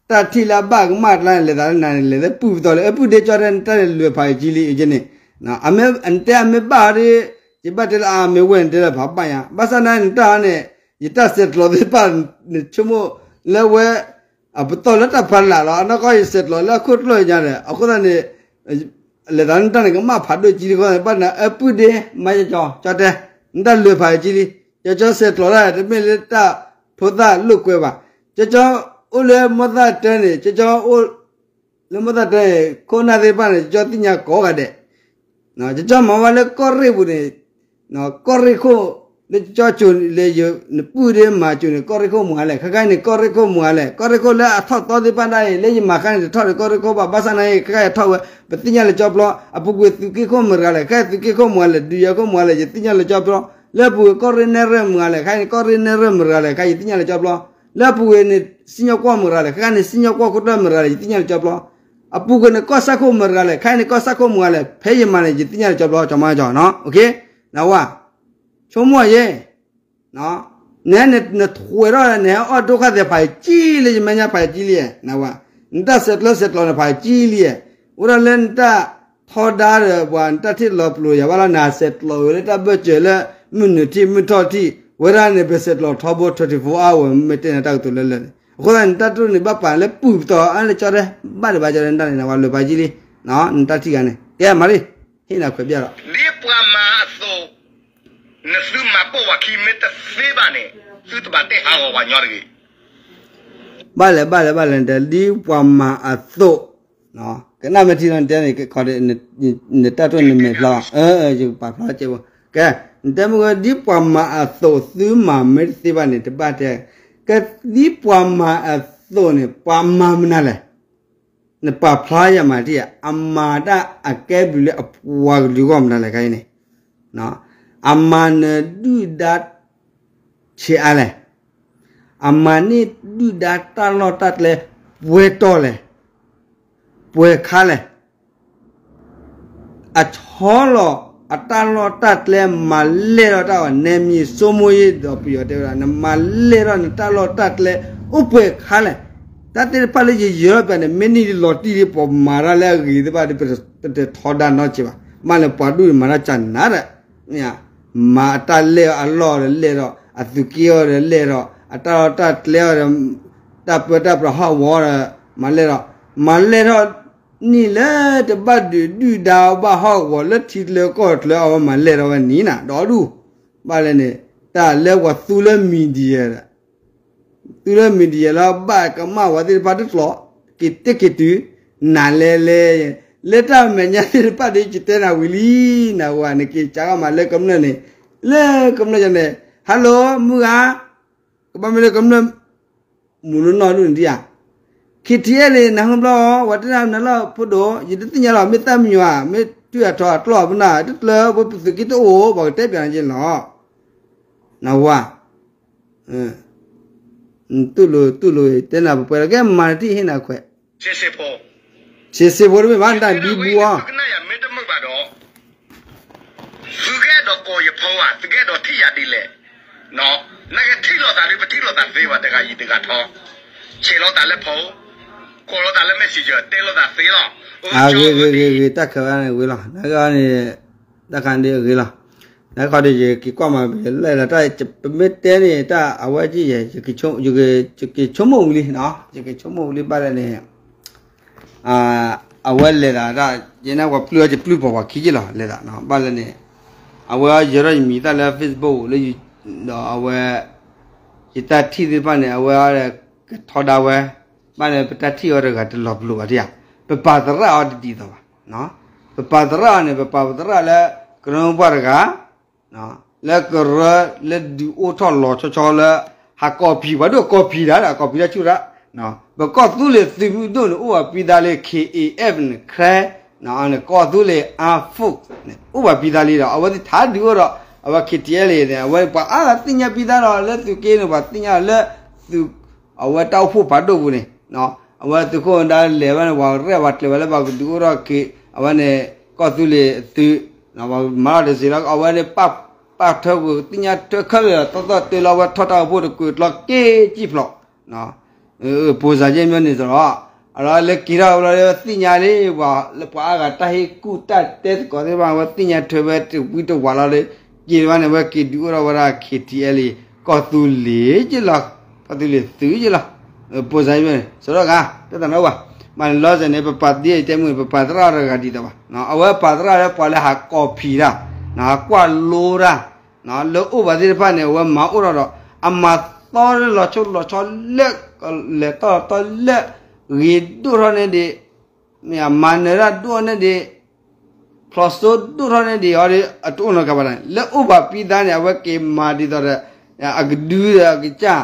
တၢ်ထံၣ်လၢအဘၣ်ကမၣ်ကျါန့ၣ် လဲၤသးလၢနၤန့ၣ် လဲၤလၢပုၢ်ပတီၢ်လၢ အပုၢ်ဒ့ကၠီတဲ နတၢ်လဲၤဖးယကံလံ အကန့ၣ် နတဲအမ့ၢ်ဘၣ်ဒီး ယဘၣ်တဲလၢအမ့ၢ်ဝဲၢ် နတဲလၢဖးဘၣ်ယါ ဘၣ်ဆၣ်သနာ်က့ နတၢ်န့ၣ် ယတၢ်ဆဲးကျိးသ့ၣ်တဖၣ် နဆိကမိၣ်လၢဝဲ အပတီၢ်လၢတၢ်ဖးလၢ်လီၤ အနီၢ်ကီၢ်ယဆဲးကျိးလၢအခိၣ်ကျၢၢ်ညါဒီး အဃိသတးန့ၣ် လဲၤသးနတၢ်န့ၣ် ကမၣ်ဖးဒိၣ်ကံတခီ ဘၣ်နၤအပုၢ်ဒ့ မါကၠီကၠီတဲ နတၢ်လဲၤဖးယကံလံ ကၠီကၠီဆဲးကျိးတၢ် တမ့ၢ်လၢတၢ်ဖိသၣ်လိာ်ကွဲဘၣ် ကၠီကၠီအိၣ်လၢမိၢ်သၣ်တၢန့ၣ် ကၠီကၠီအိၣ် လၢမိၢ်သၣ်တၢန့ၣ် ခိၣ်နၢ်သ့ၣ်တဖၣ်န့ၣ် ကၠီသ့ၣ်ညါကိးဂၤဒဲး ကၠီကၠီမၤဝဲလၢကီၢ်ရ့ၣ်ပူၤန့ၣ် ကီၢ်ရ့ၣ်ခိၣ် လၢကၠီကၠိၤလၢယနပုၢ်ဒ့မၤကၠိၤန့ၣ် ကီၢ်ရ့ၣ်ခိၣ်မုၢ်ဂၤလဲၣ် ခဲခါန့ၣ် ကီၢ်ရ့ၣ်ခိၣ်မုၢ်ဂၤလဲၣ် ကီၢ်ရ့ၣ်ခိၣ်လၢအထီၣ်သီသ့ၣ်တဖၣ်ဒၣ်အံၤ လၢယမၤခါန့ၣ် တထီၣ်ဒီးကီၢ်ရ့ၣ်ခိၣ်ဘၣ် ဘၣ်ဆၣ်သနာ်က့ ခဲခါအံၤထီၣ်ဝဲ ပသ့ၣ်ညါလၢကၠီပျီ အပူၤကွံာ်သုးက့ခိၣ်မုၢ်ဂၤလဲၣ် ခဲသုးက့ခိၣ်မုၢ်ဂၤလဲၣ် ဒုးယၤခိၣ်မုၢ်ဂၤလဲၣ် ယသ့ၣ်ညါလၢကၠီပျီ လၢအပူၤကွံာ်ကီၢ်ရ့ၣ်နဲၣ်ရွဲၣ်မုၢ်ဂၤလဲၣ် ခဲအံၤန့ၣ် ကီၢ်ရ့ၣ်နဲၣ်ရွဲၣ်မုၢ်ဂၤလဲၣ် ခဲယသ့ၣ်ညါလၢကၠီပျီ လၢအပူၤကွံာ်န့ၣ် စံၣ်ညီၣ်ကွီၢ်မုၢ်ဂၤလဲၣ် ခဲခါန့ၣ် စံၣ်ညီၣ်ကွီၢ်ခိၣ်ကျၢၢ်မုၢ်ဂၤလဲၣ် ယသ့ၣ်ညါလၢကၠီပျီ အပူၤကွံာ်န့ၣ် ကီၢ်စၣ်ခိၣ်မုၢ်ဂၤလဲၣ် ခဲအံၤန့ၣ် ကီၢ်စၣ်ခိၣ်မုၢ်ဂၤလဲၣ် ဖဲယမၤန့ၣ် ယသ့ၣ်ညါလၢကၠီပျီ ကၠီမါကၠီနီၤ နဝဲ ဆိကမိၣ်ယဲ န နထွဲထီၣ် နဟဲအီၣ်ဒိၣ်ခါသဲးဖးယကံလံ ယမဲာ်ညါဖးယကံလံ နဝဲ နတၢ်ဆဲးကျၢဆဲးကျိးန့ၣ်ဖးယကံလံ အိၣ်ဒၣ်လၢနတၢ်ထီဒါဒီးပှၤ နတၢ်ထံၣ်လီၤပျိၤယၤဘၣ်လီၤ နဟးဆဲးကျိးဝဲလၢတၢ်ဘၢၣ်စၢၤလၢ မုၢ်နုာ်ထံၣ်မုၢ်ထီၣ်ထံၣ် ဝဲဒၣ်န့ၣ် ပဆဲးကျိးထီဘိ twenty-four hour မ့ၢ်တဲနတၢ်ကတိၤလၢလၢာ်န့ၣ် အဃိသတးန့ၣ် နတၢ်တိၢ်န့ၣ်ဘၣ်ပာ်လၢပုၢ်ပတီၢ် အါလၢကၠီတဲ ဘၣ်ဒံးဘၣ်ကၠီတဲ နတၢ်န့ၣ် နဝၤလၢာ်ပာ်ကံလံ, နတၢ်ထံၣ်ဂၤန့ၣ် ကဲမၤလံ, ဟ့ၣ်နၤခွဲးပျၢ်ဒီး ဒ်ပှၤမၤအသိး, နသုမၤပိာ်ဝၤခံမ့ၢ်တသ့ဘၣ်န့ၣ်, သုတဘၣ်တဲဟးဂီၤပှၤညီတဂ့ၤ. ဘၣ်လဲၣ် ဘၣ်လဲၣ် ဘၣ်လဲၣ် နတဲဒ်ပှၤမၤအသိး, ကနၣ်မ့ၢ်ထံလီၤ နတဲန့ၣ် နတၢ်တိၢ်နမဲာ်ဖျါ, ယကပာ်ဖျါကဲ, ကဲ, နတဲမ့ၢ်ဝဲဒ်ပှၤမၤအသိး သုမၤမ့ၢ်တသ့ဘၣ်န့ၣ် တဘၣ်တဲ, ကဲ, ဒ်ပှၤမၤအသိးန့ၣ် ပှၤမၤမနုၤလဲၣ်. နပာ်ဖျါယၤမၤတံၢ်ဧါ, အမၤတၢ်အကဲဘျုးလၢအပှၤကလုာ်ဂီၢ်မနုၤလဲၣ်ခါအံၤန့ၣ်, အမၤနၢၤဒုၣ်ဒါဆံးအါလဲၣ်, အမၤန့ၢ်ဒုၣ်ဒါတၢ်လီၢ်တၢ်ကျဲပှဲၤတီၢ်လဲၣ်, ပှဲၤခါလဲၣ်. အဆီလီၤအတၢ်လီၢ်တၢ်ကျဲ မၤလဲၢ်ထီၣ်တၢ်အီၤ နဲမံၤစိမိၢ်ယ့ၢ်ဒီးပယီၤတဲဝဲဒၣ် နမၤလဲၢ်ထီၣ်နတၢ်လီၢ်တၢ်ကျဲအိၣ်ပှဲၤခါလဲၣ်. တၢ်သ့ၣ်တဖၣ်လၢယယၢၤထီၣ်ပျးန့ၣ် မ့ၢ်န့ၢ်လီၤတံၢ်လံ ပှၤမၤတၢ်လၢအဂ့ၤသ့ၣ်တဖၣ်ဒီး ပတထီဒါနီတစဲးဘၣ်. မ့ၢ်လၢပှၤဒူၣ်န့ၣ်မၤတၢ်ကနၤဒီး မၤအတၢ်လဲၢ်အီၤအလီၢ်ဒီးလဲၢ်ထီၣ်, အသုးက့အီၤဒီးလဲၢ်ထီၣ်, အတၢ်လီၢ်တၢ်ကျဲအီၤဒီး တၢ်ပၢတၢ်ပြးဟီၣ်ကဝီၤဒီး မၤလဲၢ်ထီၣ်, မၤလဲၢ်ထီၣ်န့ၣ်လၢတဘၣ်ဒုးဒုၣ်ဒါဘၣ်ဟီၣ်ကဝီၤလၢထံကျဲကီၢ်ချၢအဝဲမၤလဲၢ်ထီၣ်ဝဲန့ၣ်နၤ ဒီဒူၣ်, ဘၣ်လဲၣ်န့ၣ် တၢ်လၢပှၤသူလၢ media ဒီး သူလၢ media လၢဘၣ်ကမၣ်ဝဲသ့ၣ်တဖၣ်တကျိၤ, က့ၤတ့ၢ်က့ၤတုၤ, နၤလဲၤလဲၤ, လၢတၢ်မဲာ်ညါသ့ၣ်တဖၣ်ဒီး ယတဲနၤဝံၤလံ, နဝၤနက့ၤစးထီၣ်မၤလၢကမျၢၢ်န့ၣ်, လၢကမျၢၢ်န့ၣ်, hello မုၢ်ဂၤ, ကဘၣ်မ့ၢ်လၢကမျၢၢ် မူးနီၢ်နီၢ်ဒူၣ်န့ၣ်ဒံးဧါ, ခံထံအဲၣ်လံ နဟၢဖျီအီၤ ဝဲတဲနၤလၢဖိဒိၣ် ယတသ့ၣ်ညါလီၤ မ့ၢ်သၣ်မံယွၤ မ့ၢ်ထွံၣ်အထီအကျီၢ်ပနၢ် တကျၢၤ ပသုးက့တအိၣ် ပှၤကတဲပျးန့ၣ်လီၤ, နဝၤ တူၢ်လိာ်တူၢ်လိာ် တဲနၤပှဲၤပှဲၤလီၤ ကဲမၤတထံၣ်ဟ့ၣ်နၤခွဲး, ဆ့ဆ့ဖိ, ဆ့ဆ့ဖိတမ့ၢ်ဘၣ် နတၢ်ဘံဘူအီၤ သုကအဲၣ်ဒိးကိးယဖီဧါ, သုကအဲၣ်ဒိးထံၣ်ယၤဒ်လဲၣ်, နကထံၣ်လိာ်သးဒီး ပထံၣ်လိာ်သးသ့ဘၣ် တဂၤယံၤတဂၤထီ, ဆဲးလိာ်သးလၢဖီ, ကိးလိာ်သးလၢ messenger တဲလိာ်သးသ့လီၤ, အဂ့ၤဂ့ၤဂ့ၤဂ့ၤ တၢ်ခဲအံၤန့ၣ်ဂ့ၤလီၤ, နဂ့ၤန့ၣ် တၢ်ခါဒ်အဂ့ၤလီၤ, နခီဒီး ယက့ၤကွၢ်မး လဲၤလီၤတၢ် ပမ့ၢ်တဲန့ၣ် တၢ်အဝဲက့ယဲၢ် ယက့ၤဆိကမိၣ်ဝံၤလံ, ယက့ၤဆိကမိၣ်ဝံၤလံ ဘၣ်လဲၣ်န့ၣ် အဝဲလဲၤသးတၢ် ယဲန့ၣ်ပှၤပျုၢ်အီၤ ယပျုၢ်ပှၤပှၤခံက့လီၤ လဲၤသး ဘၣ်လဲၣ်န့ၣ် အဝဲယၢၤထီၣ်ယမံၤသၣ်လၢ Facebook လၢ ဒီးအဝဲ ယတၢ်ထံၣ်သ့ၣ်တဖၣ်န့ၣ် အဝဲကထီဒါဝဲ, ဘၣ်န့ၣ် ပတၢ်ထံၣ်အီၤတဂၤတလီၤပလိာ်ဘၣ်ဒံးဧါ, ပပာ်သရၣ်အီၤတဒ်သိးဘၣ်, ပပာ်သရၣ်အီၤန့ၣ် ပပာ်သရၣ်လၢ ကရၢမိၢ်ပှၢ်တဂၤ လၢကရၢလၢဒုးအိၣ်ထီၣ်လီၤဆီဆီလၢ ဟးကီၢ်ဖံး ပှၤဒိၣ်ကီၢ်ဖံးတၢ် ကီၢ်ဖံးတၢ်ဆူၣ်တၢ်, ပကီၢ်သူလ့ၤသုးမုၢ်ဒိၣ်န့ၣ် အိၣ်ဘၣ်ပံသးလံ K A F န့ၣ် ခဲ ကီၢ်သူလ့ၤ Armed Force န့ၣ် အိၣ်ဘၣ်ပံသးလံဒီး အဝဲသ့ၣ်ထးဒုးအိၣ်ဒီး အဝဲ K T L A န့ၣ် အဝဲပှၤအါဂၤသ့ၣ်ညါပံသးဒီး လၢသုးက့န့ၣ် ပှၤသ့ၣ်ညါလၢသုး အဝဲတၢ်အိၣ်ဖှိၣ်ဖးဒိၣ်ပူၤန့ၣ် အဝဲသုးခိၣ်ဒါလဲၤဘၣ်န့ၣ် ပှၤရဲၣ်ပှၤကျဲၤဝဲလၢပှၤကဒုးအိၣ်ထီၣ် K အဝဲန့ၣ် ကီၢ်သူလ့ၤသုး ပှၤမၤထီၣ်တစ့လီၤ အဝဲန့ၣ် ပာ်ထၢကွံာ်သ့ၣ်ညါထွဲခဲလၢာ် သီၣ်သီၣ်တၢၢ်လီၤ အဝဲထီၣ်တၢ်အိၣ်ဖှိၣ်တကွံာ်ကျီက့ၤကံၣ်ဖျိး ပိစၢ်ယဲၢ်မၢန့ၣ်စရီ အလီၤလၢက့ၤထီၣ်ဝဲလီၤ သ့ၣ်ညါလံ ပှၤလၢပှၤအါဂၤတၢ်ဟ့ၣ်ကူၣ်တၢ်တဲသကိးသ့ၣ်တဖၣ် အဝဲသ့ၣ်ညါထွဲဝဲတဝံတဝးလီၤလၢ က့ၤတဖၣ်န့ၣ် အဝဲက့ၤဒုးအိၣ်ထီၣ်ဝဲဒၣ် K T L A ကီၢ်သူလ့ၤက့လီၤ ကီၢ်သူလ့ၤသုးက့လီၤ ပိစၢ်ယဲၢ်မၢန့ၣ် စရီဂၤ တၢ်သးနီၣ်ဘၣ် မ့ၢ်လီၤစဲၤန့ၣ် ပပာ်သံတဲမုၢ် ပပာ်သရၣ်တဂၤဒ်သိးဘၣ် အဝဲပာ်သရၣ်လၢပှၤလၢဟးကီၢ်ဖံးတၢ် ဟးကွၢ်လိတၢ် လၢအိၣ်ဘၣ်သ့ၣ်တဖၣ်န့ၣ် အဝဲမၤအိၣ်ထီၣ်ဒီး အမၤသီလၢလီၤဆီလီၤဆီလၢ လဲၤတီၢ်လီၤတီၢ်လၢ ဂ့ၤဒိၣ်ထီၣ်န့ၣ်ဒံး မၤနၢၤတၢ်ဒိၣ်န့ၣ်ဒံး ဖျိးစိဒိၣ်ထီၣ်န့ၣ်ဒံး အီၤဒ်အတအိၣ်နီတဂၤဘၣ်န့ၣ် လၢအိၣ်ဘၣ်ပံသးန့ၣ် အဝဲက့ၤမၤဒ်သိးဒီး အကဒုဒီးအကစၢ်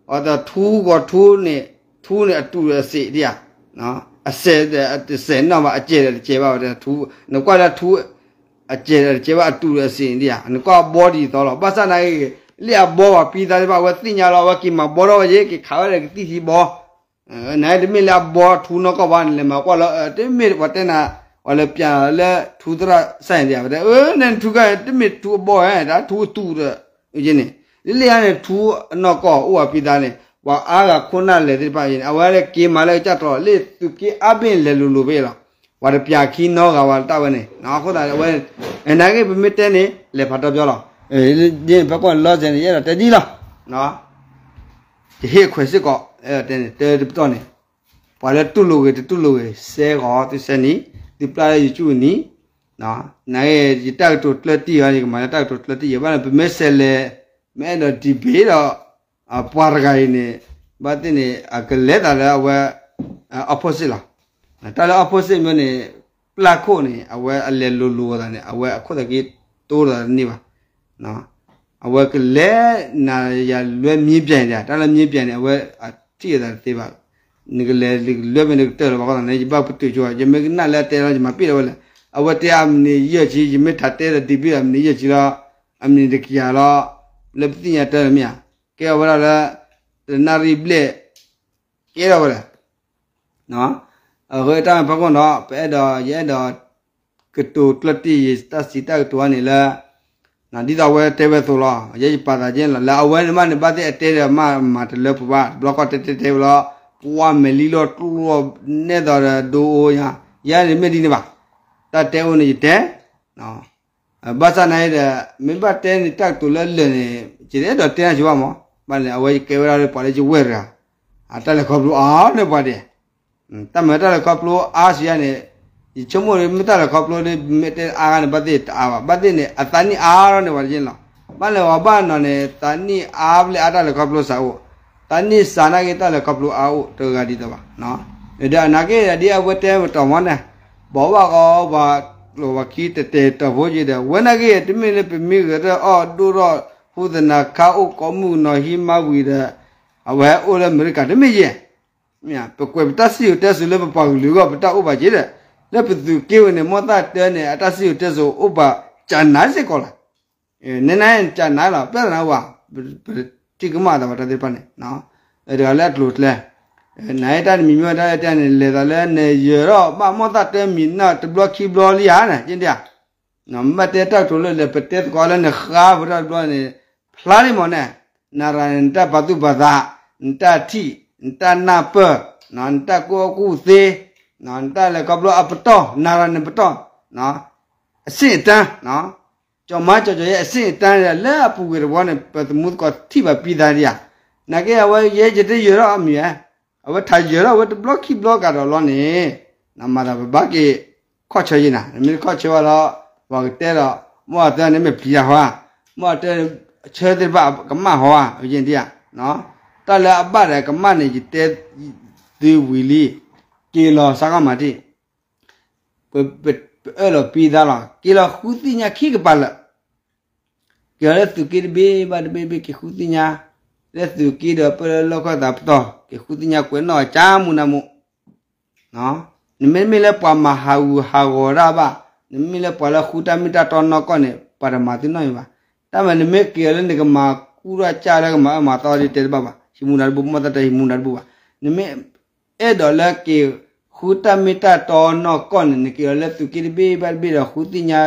အီၤဒီးထူဂီၤထူန့ၣ် ထူန့ၣ်အတူၢ်ဒီးအစ့းဒံးဧါ အစဲးဒီးတစဲးနီၣ်ဘၣ် အစဲးဒီးတစဲးဘၣ်ဝဲ နကွၢ်လၢထူ အစဲးဒီးတစဲးဘၣ် အတူၢ်ဒီးအစ့းန့ၣ်ဒံးဧါ နကွၢ်အဘီဒ်သိးလီၤ ဘၣ်ဆၣ်နာ်က့ လၢအဘီပှၤပံသးသ့ၣ်တဖၣ် အဝဲသ့ၣ်ညါလီၤ အဝဲက့ၤမၤဘီထီၣ်ဝဲယ့ၣ် က့ၤခးဝဲဒီးကသံၣ်ထံဘီ နတမ့ၢ်လၢအဘီထူနီၢ်ကီၢ်ဘၣ်န့ၣ် လဲၤမၤကွၢ်လီၤ တမ့ၢ်ပှၤတဲနၤ ပှၤလၢပျးလၢထူသရၣ်စၢ်န့ၣ်ဒံးဧါ ပတဲ အၢ နထူကါ တမ့ၢ်ထူအဘီဧါ တၢ်ထူအတူၢ်ဒီး န့ၣ် လၢလၢန့ၣ် ထူအနီၢ်ကီၢ်အိၣ်ဘၣ်ပံသးန့ၣ် ပှၤအါဂၤခိၣ်နၢ်လဲၤသ့ၣ်တဖၣ်န့ၣ် အဝဲက့ၤမၤလၢကစၢ်တြီၤ လၢသုးက့အါဘ့ၣ်လဲၤလိၤလိၤဖဲအံၤလီၤ ပှၤတပျးခံနီတဂၤဘၣ်တၢ်ဝဲန့ၣ် အဃိသတးအဝဲ နာ်က့ ပမ့ၢ်တဲန့ၣ် လဲၤဖးထီပၠီလီၤ ဒ်ဖဲကွၢ်လီၤစဲၤန့ၣ် ယအဲၣ်ဒိးတဲဒ်လီၤ ယဟ့ၣ်ခွဲးစ့ၢ်ကီး တဲန့ၣ် တၢတပတီၢ်န့ၣ် ပှၤလၢတူၢ်လိာ်ဂ့ၤ တတူၢ်လိာ်ဂ့ၤ စဲဂီၤသုစဲနံၤ, သုပျၢ်လၢ YouTube နံၤ, န ယတၢ်ကတိၤကျၢၢ်တံၢ်အီၤ ယကမၤလၢတၢ်ကတိၤကျၢၢ်တံၢ်အီၤ ဘၣ်လၢပမ့ၢ်ဆဲးလဲၤ မ့ၢ်အဲၣ်ဒိး debate ဒီး ပှၤတဂၤအံၤန့ၣ် ဘၣ်သ့ၣ်န့ၣ် အကလဲၤသးလၢအဝဲ opposite လီၤ. တၢ်လၢ opposite မ့ၢ်န့ၣ် ပျၢ်ခိၣ်န့ၣ် အဝဲအလဲၤလိၤလိၤအသးန့ၣ် အဝဲအခိၣ်သးက့တိၢ်ဒီးတန့ၢ်ဘၣ်. အဝဲကလဲၤနၤယၤလွဲ မြင်းပြိုင် ဒီး တၢ်လၢ မြင်းပြိုင် န့ၣ် အဝဲအထံၣ်အသးတသ့ဘၣ်. နကလဲၤလွဲမ့ၢ်နကတၢၢ်လီၤဘၣ်ဃီသးန့ၣ် ယဘၣ်ပတုာ်ဆိ ယမ့ၢ်ကနၣ်လၢအတဲလီၤ ယမၤပ့ၢ်ဒီးဝဲလဲၣ်. အဝဲတဲအမံးနံးယဲၢ်ဆံ ယမ့ၢ်ထးတဲဒီး debate အမံးနံးယဲၢ်ဆံလီၤ. အမံးနံးတကယၤလီၤ. လၢပသ့ၣ်ညါတၢ်လၢမ့ၢ်ဧါ, ကဲအဝဲဒၣ်လၢ တနၣ်ရံၣ်ဘျဲၣ် ကဲထီၣ်ဝဲလဲၣ်. အဃိတၢ်မၤဖီခိၣ်ဒီး ပအဲၣ်ဒိး ယအဲၣ်ဒိး ကတိၤကျၢၢ်တံၢ်ယတၢ်စံးတၢ်ကတိၤအံၤန့ၣ်လၢ ဒ်သိးအဝဲတဲဝဲအသိးလီၤ. ယဲယပာ်သးက့လီၤ လၢအဝဲန့ၣ်မးန့ၣ် ဘၣ်သ့ၣ်အတဲဒီးမးမၤတလၢပှဲၤဘၣ် တဘျီဃီတဲတဲတဲဝဲလီၤ. ပှၤမဲာ်လံလီၤကျိလီၤ နဲသိးဒီးဒိအိၣ်ညါ ယဲန့ၣ်မ့ၢ်ဒ်န့ၣ်ဘၣ်. တၢ်တဲအိၣ်န့ၣ်ယတဲ ဘၣ်ဆၣ်နာ်အံၤဒီး မ့ၢ်ဘၣ်တဲန့ၣ်တၢ်ကတိၤလၢလၢာ်န့ၣ် ယတအဲၣ်ဒိးတဲနၤစ့ၢ်ဘၣ်မး. ဘၣ်န့ၣ် အဝဲယကဲဝဲဒၣ်လၢပှၤလၢယဝဲၢ်တဂၤ အတၢ်လဲၤခီဖျိအါန့ၢ်ပှၤဒဲး တၢ်မၤတၢ်လဲၤခီဖျိအါစံးယါန့ၣ် ယဆိကမိၣ်မ့ၢ်တၢ်လဲၤခီဖျိဒီး မ့ၢ်တဲအါဂၤန့ၣ် ဘၣ်သ့ၣ်တအါဘၣ် ဘၣ်သ့ၣ်န့ၣ် အသးနံၣ်အါထီၣ်န့ၢ်ပှၤတက့ၢ်လီၤ. ဘၣ်လဲၤဝဲဘၣ်နီၤန့ၣ် သးနံၣ်အါဘျဲၣ်အါတၢ်လဲၤခီဖျိစးအိၣ် သးနံၣ်စးနာ်က့တၢ်လဲၤခီဖျိအါအိၣ်တဂၤဒ်သိးဘၣ်. ဒီးနာ်က့ဒီးဒ်အဝဲတဲမ့ၢ်တၢ်မီၢ်န့ၣ် ဘၣ်ဘၣ်ဃီပှၤကျိၤပှၤခံတတဲာ်တၢ်ဖိက့ဒီး ဝဲနာ်က့ တမ့ၢ်လၢပမ့ၢ်ဂဲၤထၢၣ်အီၣ်ဒိၣ်ထီၣ် ဟူသနၤခါအိၣ်ကိးမုၢ်ကနီၤဟံးမါဝံၤဒီး အဝဲဟဲအိၣ်လၢအမဲရကၤတမ့ၢ်ယဲၢ် မ့ၢ်ဧါ ပကွဲးပတၢ်စံၣ်စိၤတဲစိၤလၢပပှၤကလုာ်အဂီၢ် ပတၢ်အိၣ်ဘၣ်က့ဒီး လၢပသုးက့ဝဲန့ၣ် မိၢ်သၣ်တၢန့ၣ် အတၢ်စံၣ်စိၤတဲစိၤအိၣ်ဘၣ်ကနၤစ့ၢ်ကီးလီၤ. နဲနကနၤလီၤ ပျဲၢ်သနာ်ဝဲ ပထံၣ်ကမၣ်သးဘၣ်တၢ်သ့ၣ်တဖၣ်န့ၣ် တဂၤလၢအကျိၤကျဲ နတၢ်နမံၤမ့ၢ်တၢ်တဲန့ၣ် လဲၤသးလၢနယၢၤထီၣ်ဘၣ်မိၢ်သၣ်တၢမံၤနီၢ်တဘျီခံဘျီလံဧါန့ၣ် ယ့ၣ်ဒၣ် မ့ၢ်တဲတၢ်ကတိၤလၢလၢ ပတဲသကိးလၢနဃါပတၢ်တဘျီန့ၣ် ဖျါလံမးန့ၣ် နရၤန့ၣ် နတၢ်ပာ်သူၣ်ပာ်သး နတၢ်ထံၣ် နတၢ်နၢ်ပၢၢ် နတၢ်ကူၣ်အီၣ်ကူၣ်သ့ နတၢ်လဲၤခီဖျိအပတီၢ် နရၤန့ၣ်ပတီၢ် အဆင့်အတန်း ကၠီၤမါကၠီၤကၠီၤယဲအဆင့်အတန်း လၢအပူၤကွံာ်တဘျီန့ၣ် ပသမူသကိးထံၣ်ဘၣ်ပံသးဒံးဧါ နာ်က့အဝဲယဲယတယၢၤထီၣ်အမံၤဧါ အဝဲထးယၢၤထီၣ်ဝဲတဘျီခံဘျီကဒီးလီၤန့ၣ် နမၤသးပဘၣ်က့ၤခီၣ်ဆၢယဲနၤ နမ့ၢ်တခီၣ်ဆၢဝဲဒီး ပှၤကတဲဒီး မိၢ်အတၢန့ၣ်မ့ၢ်ပျံၤတၢ်ဟီဧါ မိၢ်အတၢန့ၣ် ဆၢသ့ၣ်တဖၣ်ကမၣ်ဟီဧါ ယဲဒၣ်ဧါ တၢ်လၢအဘၣ်ဒီးကမၣ်န့ၣ် ယတဲသုဝံၤလံ က့ၤလီၤစါကီၢ်မၤတံၢ် ပအၢၣ်လီၤပံသးလီၤ က့ၤလီၤဃုသ့ၣ်ညါခံကပၤလၢာ် က့ၤလီၤလၢသုးက့တဘ့ၣ်ဘၣ်တဘ့ၣ်ဘ့ၣ် က့ၤဃုသ့ၣ်ညါ လၢသုးက့ဒီးပၢလၢလီၢ်ခၢၣ်သးပတီၢ် က့ၤဃုသ့ၣ်ညါကွဲးနီၣ်အကၢမူနၤမူ နမ့မ့ၢ်လၢပှၤမၤဟးဂူာ်ဟးဂီၤတၢ်ဘၣ် နမ့မ့ၢ်လၢပှၤလၢဃုတၢ်မ့ၢ်တၢ်တီနီၢ်ကီၢ်န့ၣ် ပှၤတမၤသုနီၢ်မံၤဘၣ်. တၢ်မၤနမ့ၢ်က့ၤအီၤလၢနကမၤကူထီၣ်ကၢ်လၢကမၤအၢမၤသီဒ်တဲတဘၣ်ဘၣ် ဟံးမူဒါတဘိ မိၢ်သၣ်တၢ်ဟံးမူဒါတဘိဘၣ်. နမ့ၢ် အဲၣ်ဒိးလၢက့ၤဃုတၢ်မ့ၢ်တၢ်တီနီၢ်ကီၢ်န့ၣ် နက့ၤလီၤလၢသုးက့တဘ့ၣ်ဘၣ်တဘ့ၣ်ဒီး ဃုသ့ၣ်ညါ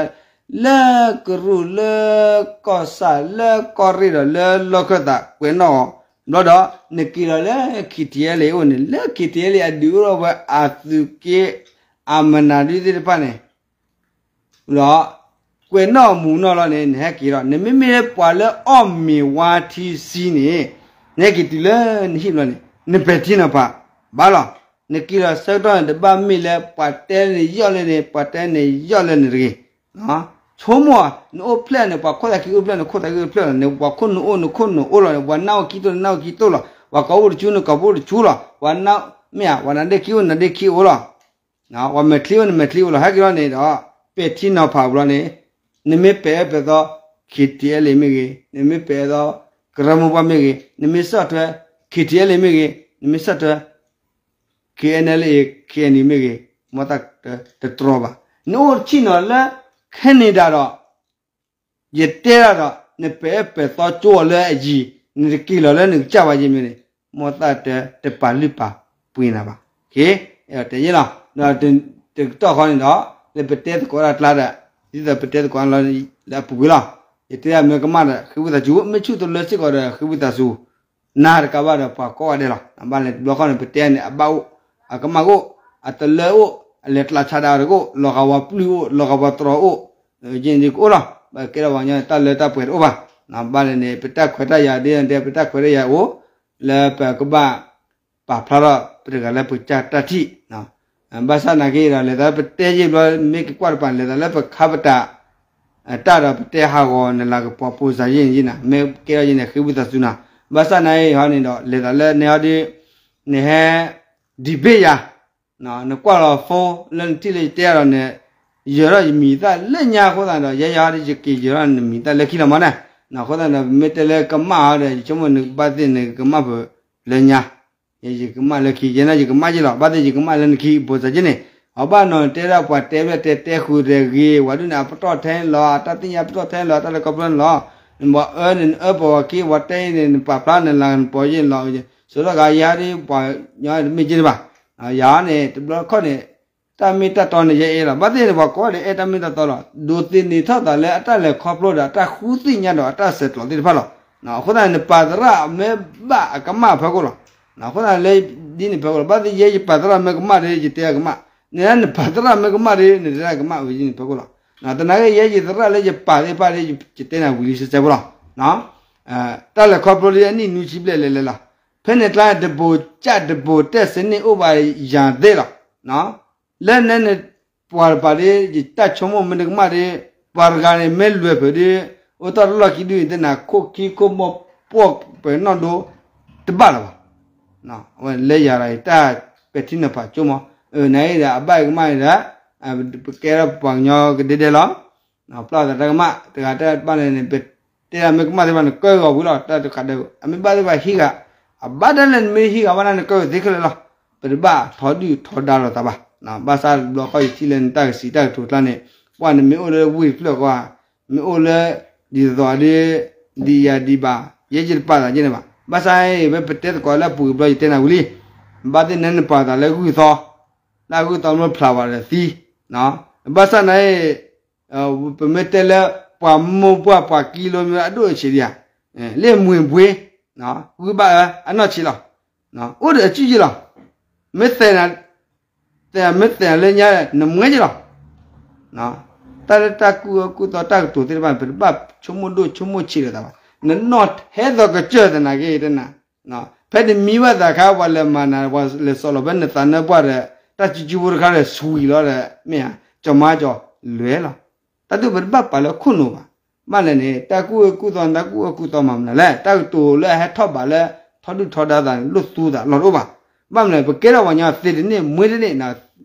လၢကရူၢ်လၢကီၢ်ဆၣ်လၢကီၢ်ရ့ၣ်ဒီးလၢလီၢ်ခၢၣ်သးကွဲးနီၣ်အီၤ ဘျီဒီး နက့ၤလီၤလၢ KTLA အအိၣ်န့ၣ် လၢ KTLA အဒုးအိၣ်ထီၣ်ဝဲအသုးက့ အမနုၤဒုသ့ၣ်တဖၣ်န့ၣ် ဒီး ကွဲးနီၣ်မူနီၣ်လီၤန့ၣ် နဟဲက့ၤဒီး နမ့မ့ၢ်လၢပှၤလၢအီၣ်မ့ၤဝါထံဆံန့ၣ် နဟဲက့ၤတုၤလၢနဟံၣ်ဘျီန့ၣ် နပဲာ်ထံနီၤဖးဘၣ်လီၤ. နက့ၤလီၤဆၢကတီၢ်န့ၣ် တဘၣ်မ့ၢ်လၢပှၤတဲန့ၣ်ယီၣ်လၢန့ၣ် ပှၤတဲန့ၣ်ယီၣ်လၢန့ၣ်တဂ့ၤ ဆိကမိၣ် နအိၣ်ဖျဲၣ်န့ၣ် ပှၤခိၣ်သးခံအိၣ်ဖျဲၣ်န့ၣ် ခိၣ်သးခံအိၣ်ဖျဲၣ်လီၤန့ၣ် ပှၤခိၣ်နူာ်အိၣ်နခိၣ်နူာ်အိၣ်လီၤန့ၣ် ပှၤနၢ်အိၣ်ခံတိၢ်နနၢ်အိၣ်ခံတိၢ်လီၤ ပှၤကီၢ်အိၣ်တဆူနကီၢ်အိၣ်တဆူလီၤ ပှၤနၢ် မ့ၢ်ဧါ ပှၤနါဒ့ခံအိၣ်နါဒ့ခံအိၣ်လီၤ ပှၤမဲာ်ချံအိၣ်နမဲာ်ချံအိၣ်လီၤ ဟဲက့ၤလီၤန့ၣ်ဒီး ပဲာ်ထံနီၤဖးဘျီန့ၣ် နမ့ၢ်ပဲာ်အၢပဲာ်သီ KTLA မ့ၢ်ဂ့ၤ နမ့ၢ်ပဲာ်အၢသီ ကရၢမိၢ်ပှၢ်မ့ၢ်ဂ့ၤ နမ့ၢ်ဆီၣ်ထွဲ KTLA မ့ၢ်ဂ့ၤ နမ့ၢ်ဆီၣ်ထွဲ KNLA KNU မ့ၢ်ဂ့ၤ မ့ၢ်သးတတြီဘၣ် နအိၣ်တဆံၣ်နီၤလၢ Canada ဒီး ယတဲဒၣ်ဒီး နပဲာ်အၢပဲာ်သီကၠိအီၤလၢအယံၤ နတက့ၤလီၤလၢနကစၢ်ဘၣ်ယဲၢ်မ့ၢ်န့ၣ် မိၢ်သၣ်တၢတပာ်လုၢ်ပာ်ပှ့ၤနၤဘၣ် ကဲ တဲယဲၢ်လီၤ ဒီးတကတီၢ်ဃီန့ၣ်ဒီး လၢပတဲသကိးတၢ်ကျါဒီး ဒ်သိးပတဲသကိးလီၤလၢအပူၤကွံာ်လီၤ ယတဲဒၣ်မ့ၢ်ကမၣ်ဒီး ဃ့ဝံသးစူၤ မ့ၢ်ဆူၣ်တလၢစ့ၢ်ကီးဒီး ဃ့ဝံသးစူၤ နၤတကးဘၣ်ဒီးပှၤကိးဂၤဒဲးလီၤ ဘၣ်လဲၣ်တဘျီဃီန့ၣ် ပတဲန့ၣ် အဘၣ်အိၣ် အကမၣ်ကအိၣ် အတလၢအိၣ် အလဲၤကျးဆါဒၣ်တကအိၣ် လီၤဂာ်ပှၤပျုၢ်အိၣ် လီၤဂာ်ပှၤတြီၤအိၣ် က့န့ၣ်ကအိၣ်လီၤ ပကဲထီၣ်ပှၤကညီန့ၣ် တၢ်လၢတၢ်ပှဲၤတအိၣ်ဘၣ် ဘၣ်လဲၣ်န့ၣ် ပတၢ်ခွဲးတၢ်ယာ်ဒ်တဲ ပတၢ်ခွဲးတၢ်ယာ်အိၣ် လၢပကဘၣ် ပာ်ဖျါထီၣ်ပတဂၤလၢပကစၢ်တၢ်ထံၣ်, ဘၣ်ဆၣ်သနာ်က့ဒီး လဲၤသးလၢပတဲယ့ၢ်ဘျီ မ့ၢ်ကကွၢ်တပၤန့ၣ် လဲၤသးလၢပခါပတာ် တၢ်ဒီးပတဲဟးဂီၤနလၤကပီၤပိာ်စၤယ့ၢ်န့ၣ်က့နၤ မ့ၢ်ကဲထီၣ်ယ့ၢ်န့ၣ် ဃ့ဝံသးစူၤနၤ, ဘၣ်ဆၣ်သနာ်က့ဟီန့ၣ်ဒီး လဲၤသးလၢန့ၣ်ဟီဒီး နဟဲ debate ယၤ နကွၢ်လီၤ phone လၢနထံၣ်လၢယတဲဒီးန့ၣ် ယၢၤထီၣ်ယမံၤသၣ်လၢညါအဃိသတးဒီး ယဲယၤဟီဒီး ယက့ၤယၢၤထီၣ်နမံၤသၣ်လၢခံလီၤမးန့ၣ်, အဃိသတးဒီး ပမ့ၢ်တဲလၢကမၣ်ဟီဒီး ယဆိကမိၣ်နကဘၣ်သ့ၣ်နကမၣ်ပလၢညါ, ယကမၣ်လၢခံ ယဲန့ၣ်ယကမၣ်က့လီၤ ဘၣ်သ့ၣ်ယကမၣ်လၢနခံ ပိာ်စၤက့န့ၣ်, အဘၣ်နီၤတဲဒၣ်ပှၤတဲဘျဲၣ်တဲတဲဃုာ်တဲဂ့ၤ ဝဲဒၣ်န့ၣ် အပတီၢ်ထဲန့ၣ်လီၤ အတၢ်သ့ၣ်ညါပတီၢ်ထဲန့ၣ်လီၤ တၢ်လဲၤခီဖျိန့ၣ်လီၤ, နဘၣ်အၢန့ၣ် နအၢပှၤဝဲခံ ပှၤတဲအံၤန့ၣ် နပာ်ဖျါနလၤနပီၤယ့ၢ်န့ၣ်လီၤ, ဆိထီၣ်ဂၤယၤဒီး ပှၤညီတမ့ၢ်က့န့ၣ်ဘၣ်, ယၤန့ၣ် တဘျီတခီၣ်န့ၣ် တၢ်မ့ၢ်တၢ်တီန့ၣ် ယအဲၣ်လီၤ, ဘၣ်သ့ၣ်န့ၣ် ပှၤကိးဂၤဒဲးအဲၣ်တၢ်မ့ၢ်တၢ်တီလီၤ, ဒိးသန့ၤထီၣ်သးလၢအတၢ်လဲၤခီဖျိဒီး အတၢ်ဃုသ့ၣ်ညါဒီးအတၢ်ဆဲးကျိးသ့ၣ်တဖၣ်လီၤ, အဃိသတးန့ၣ် နပာ်သရၣ်မ့ၢ်ဘၣ်အကမၣ်ဖီခိၣ်လီၤ, အဃိသတးလၢဒ်န့ၣ်ဖီခိၣ်လီၤ, ဘၣ်သ့ၣ်ယဲယပာ်သရၣ်မ့ၢ်ကမၣ်ဒီး ယတဲအကမၣ်, န့ၣ်နပာ်သရၣ်မ့ၢ်ကမၣ်ဒီး နတဲအကမၣ်ဝဲဒ်န့ၣ်ဖီခိၣ်လီၤ, သနာ်က့ယဲယသရၣ်လၢယပာ်သ့ၣ်တဖၣ်ဒီး ယတဲနၤဝံၤလံစဲစဲဖိလီၤ, တၢ်လဲၤခီဖျိလံအနံၣ်နွံဆံဘျဲၣ်လဲၤလဲၤလီၤ, ဖဲန့ၣ်ကျါ တဘိးကၢ်တဘိးတဲစ့န့ၣ်အိၣ်ဘၣ်ယၤသ့ၣ်လီၤ, လၢန့ၣ်န့ၣ် ပှၤတပၤဒီး ယတၢ်ဆိကမိၣ်မ့ၢ်တကမၣ်ဒီး ပှၤတဂၤန့ၣ်မ့ၢ်လွဲၢ်ဖုးဒီး အိၣ်တ့ၢ်လီၢ်ခံဒုၣ်အံၤသ့ၣ်နၤ ခိၣ်ခံခိၣ်မိၢ်ပှီၢ်ပှဲၤနီၣ်ဒိ တဘၣ်လၢၤဘၣ်, အဝဲလၢယၤဒီး တၢ်ပဲာ်ထံနီၤဖးကၠိမး, နအံၤဒီး အဘၣ်အကမၣ်န့ၣ်ဒီး ပကဲထီၣ်ပှၤကညီကဒဲဒဲလီၤ ပျၢ်သးတၢ်ကမၣ် တဂၤတဘၣ်န့ၣ်န့ၣ် ပတဲဒၣ်မ့ၢ်ကမၣ်သ့ၣ်တဖၣ်န့ၣ် ကၢဂီၤဝံၤလီၤ တၢ်တခါဒဲး အမ့ၢ်ဘၣ်သ့ၣ်တဖၣ်ဟံးဂၤ အဘၣ်ဒၣ်လဲာ်နမ့ၢ်ဟံးဂၤဘၣ်န့ၣ် နကၢဂီၤသ့ခဲလၢာ်လီၤ, ပတဘၣ်ထီဒုၣ်ထီဒါလိာ်သးဘၣ်, ဘၣ်ဆၣ်တဘျီဃီယထံၣ်လၢနတၢ်ကစံးတၢ်ကတိၤကျါန့ၣ် ပှၤန့ၣ်မ့ၢ်အိၣ်လၢဝ့ၢ်တဖျၢၣ်ဃီ မ့ၢ်အိၣ်လၢ ဒ်သိးသိးဒီး ဒ်ယၤဒံးဘၣ် ယဲယတပာ်သးက့န့ၣ်ဘၣ်, ဘၣ်ဆၣ်ဝဲပတဲသကိးလၢအပူၤကဘျီ ယတဲနၤဝံၤလံ, ဘၣ်သ့ၣ်န့ၣ်နပာ်သးလၢဂုၢ်သီ, လၢအဂုၢ်သီမ့ၢ်ဖျါဝဲဒီးသံ, ဘၣ်ဆၣ်န့ၣ် ပမ့ၢ်တဲလၢ ပှၤမိၢ်ပှၢ်ပှၤကံလိမ့ၢ်အဒိၣ်အဆံးဒံးဧါ, လၢမွ့ၤဘှ့, ဂုၢ်ဘၣ်အၢ အနီၢ်ဆံးလီၤ, အိၣ်ဒီးအစုယ့ၢ်လီၤ, မ့ၢ်သဲး မ့ၢ်သဲးလၢညါ နမွဲက့လီၤ, တၢ်လၢတၢ်ကူၣ်အၢကူၣ်သီတၢ်ကတိၤသ့ၣ်တဖၣ်န့ၣ် ပတဘၣ်ဆိကမိၣ်ဒိၣ်ဆိကမိၣ်ဆံးလိာ်သးဘၣ်, နနီၢ်ထဲသိးကစၢၢ်သနာ်က့တနၤ, ဖဲနမံဘၣ်သးခါ ပှၤလဲၤမၤနၤ ပှၤလဲၤစိာ်လီၤဖဲနသးနၢပှၢ်ဒီး တၢ်စုကၠူဖိတခါဒီး ဆွံလီၤဒီး မ့ၢ်ဧါ ကၠီၤမါကၠီၤလွဲလီၤ, တၢ်ဒုးပတဘၣ်ပာ်လၢခိၣ်နူာ်ဘၣ်, ဘၣ်လဲၣ်န့ၣ် တၢ်ကူၣ်အၢကူၣ်သီ တၢ်ကူၣ်အၢကူၣ်သီမၤမနုၤလဲၣ်, တၢ်ကတိၤလၢအဟဲထီၣ်ဘးလၢ ထီဒုၣ်ထီဒါသးန့ၣ် လိၣ်သူသးလီၢ်တအိၣ်ဘၣ်, ဘၣ်မနုၤလဲၣ် ပကဲထီၣ်ပှၤကညီသ့တန့ၢ် မွ့တန့ၢ်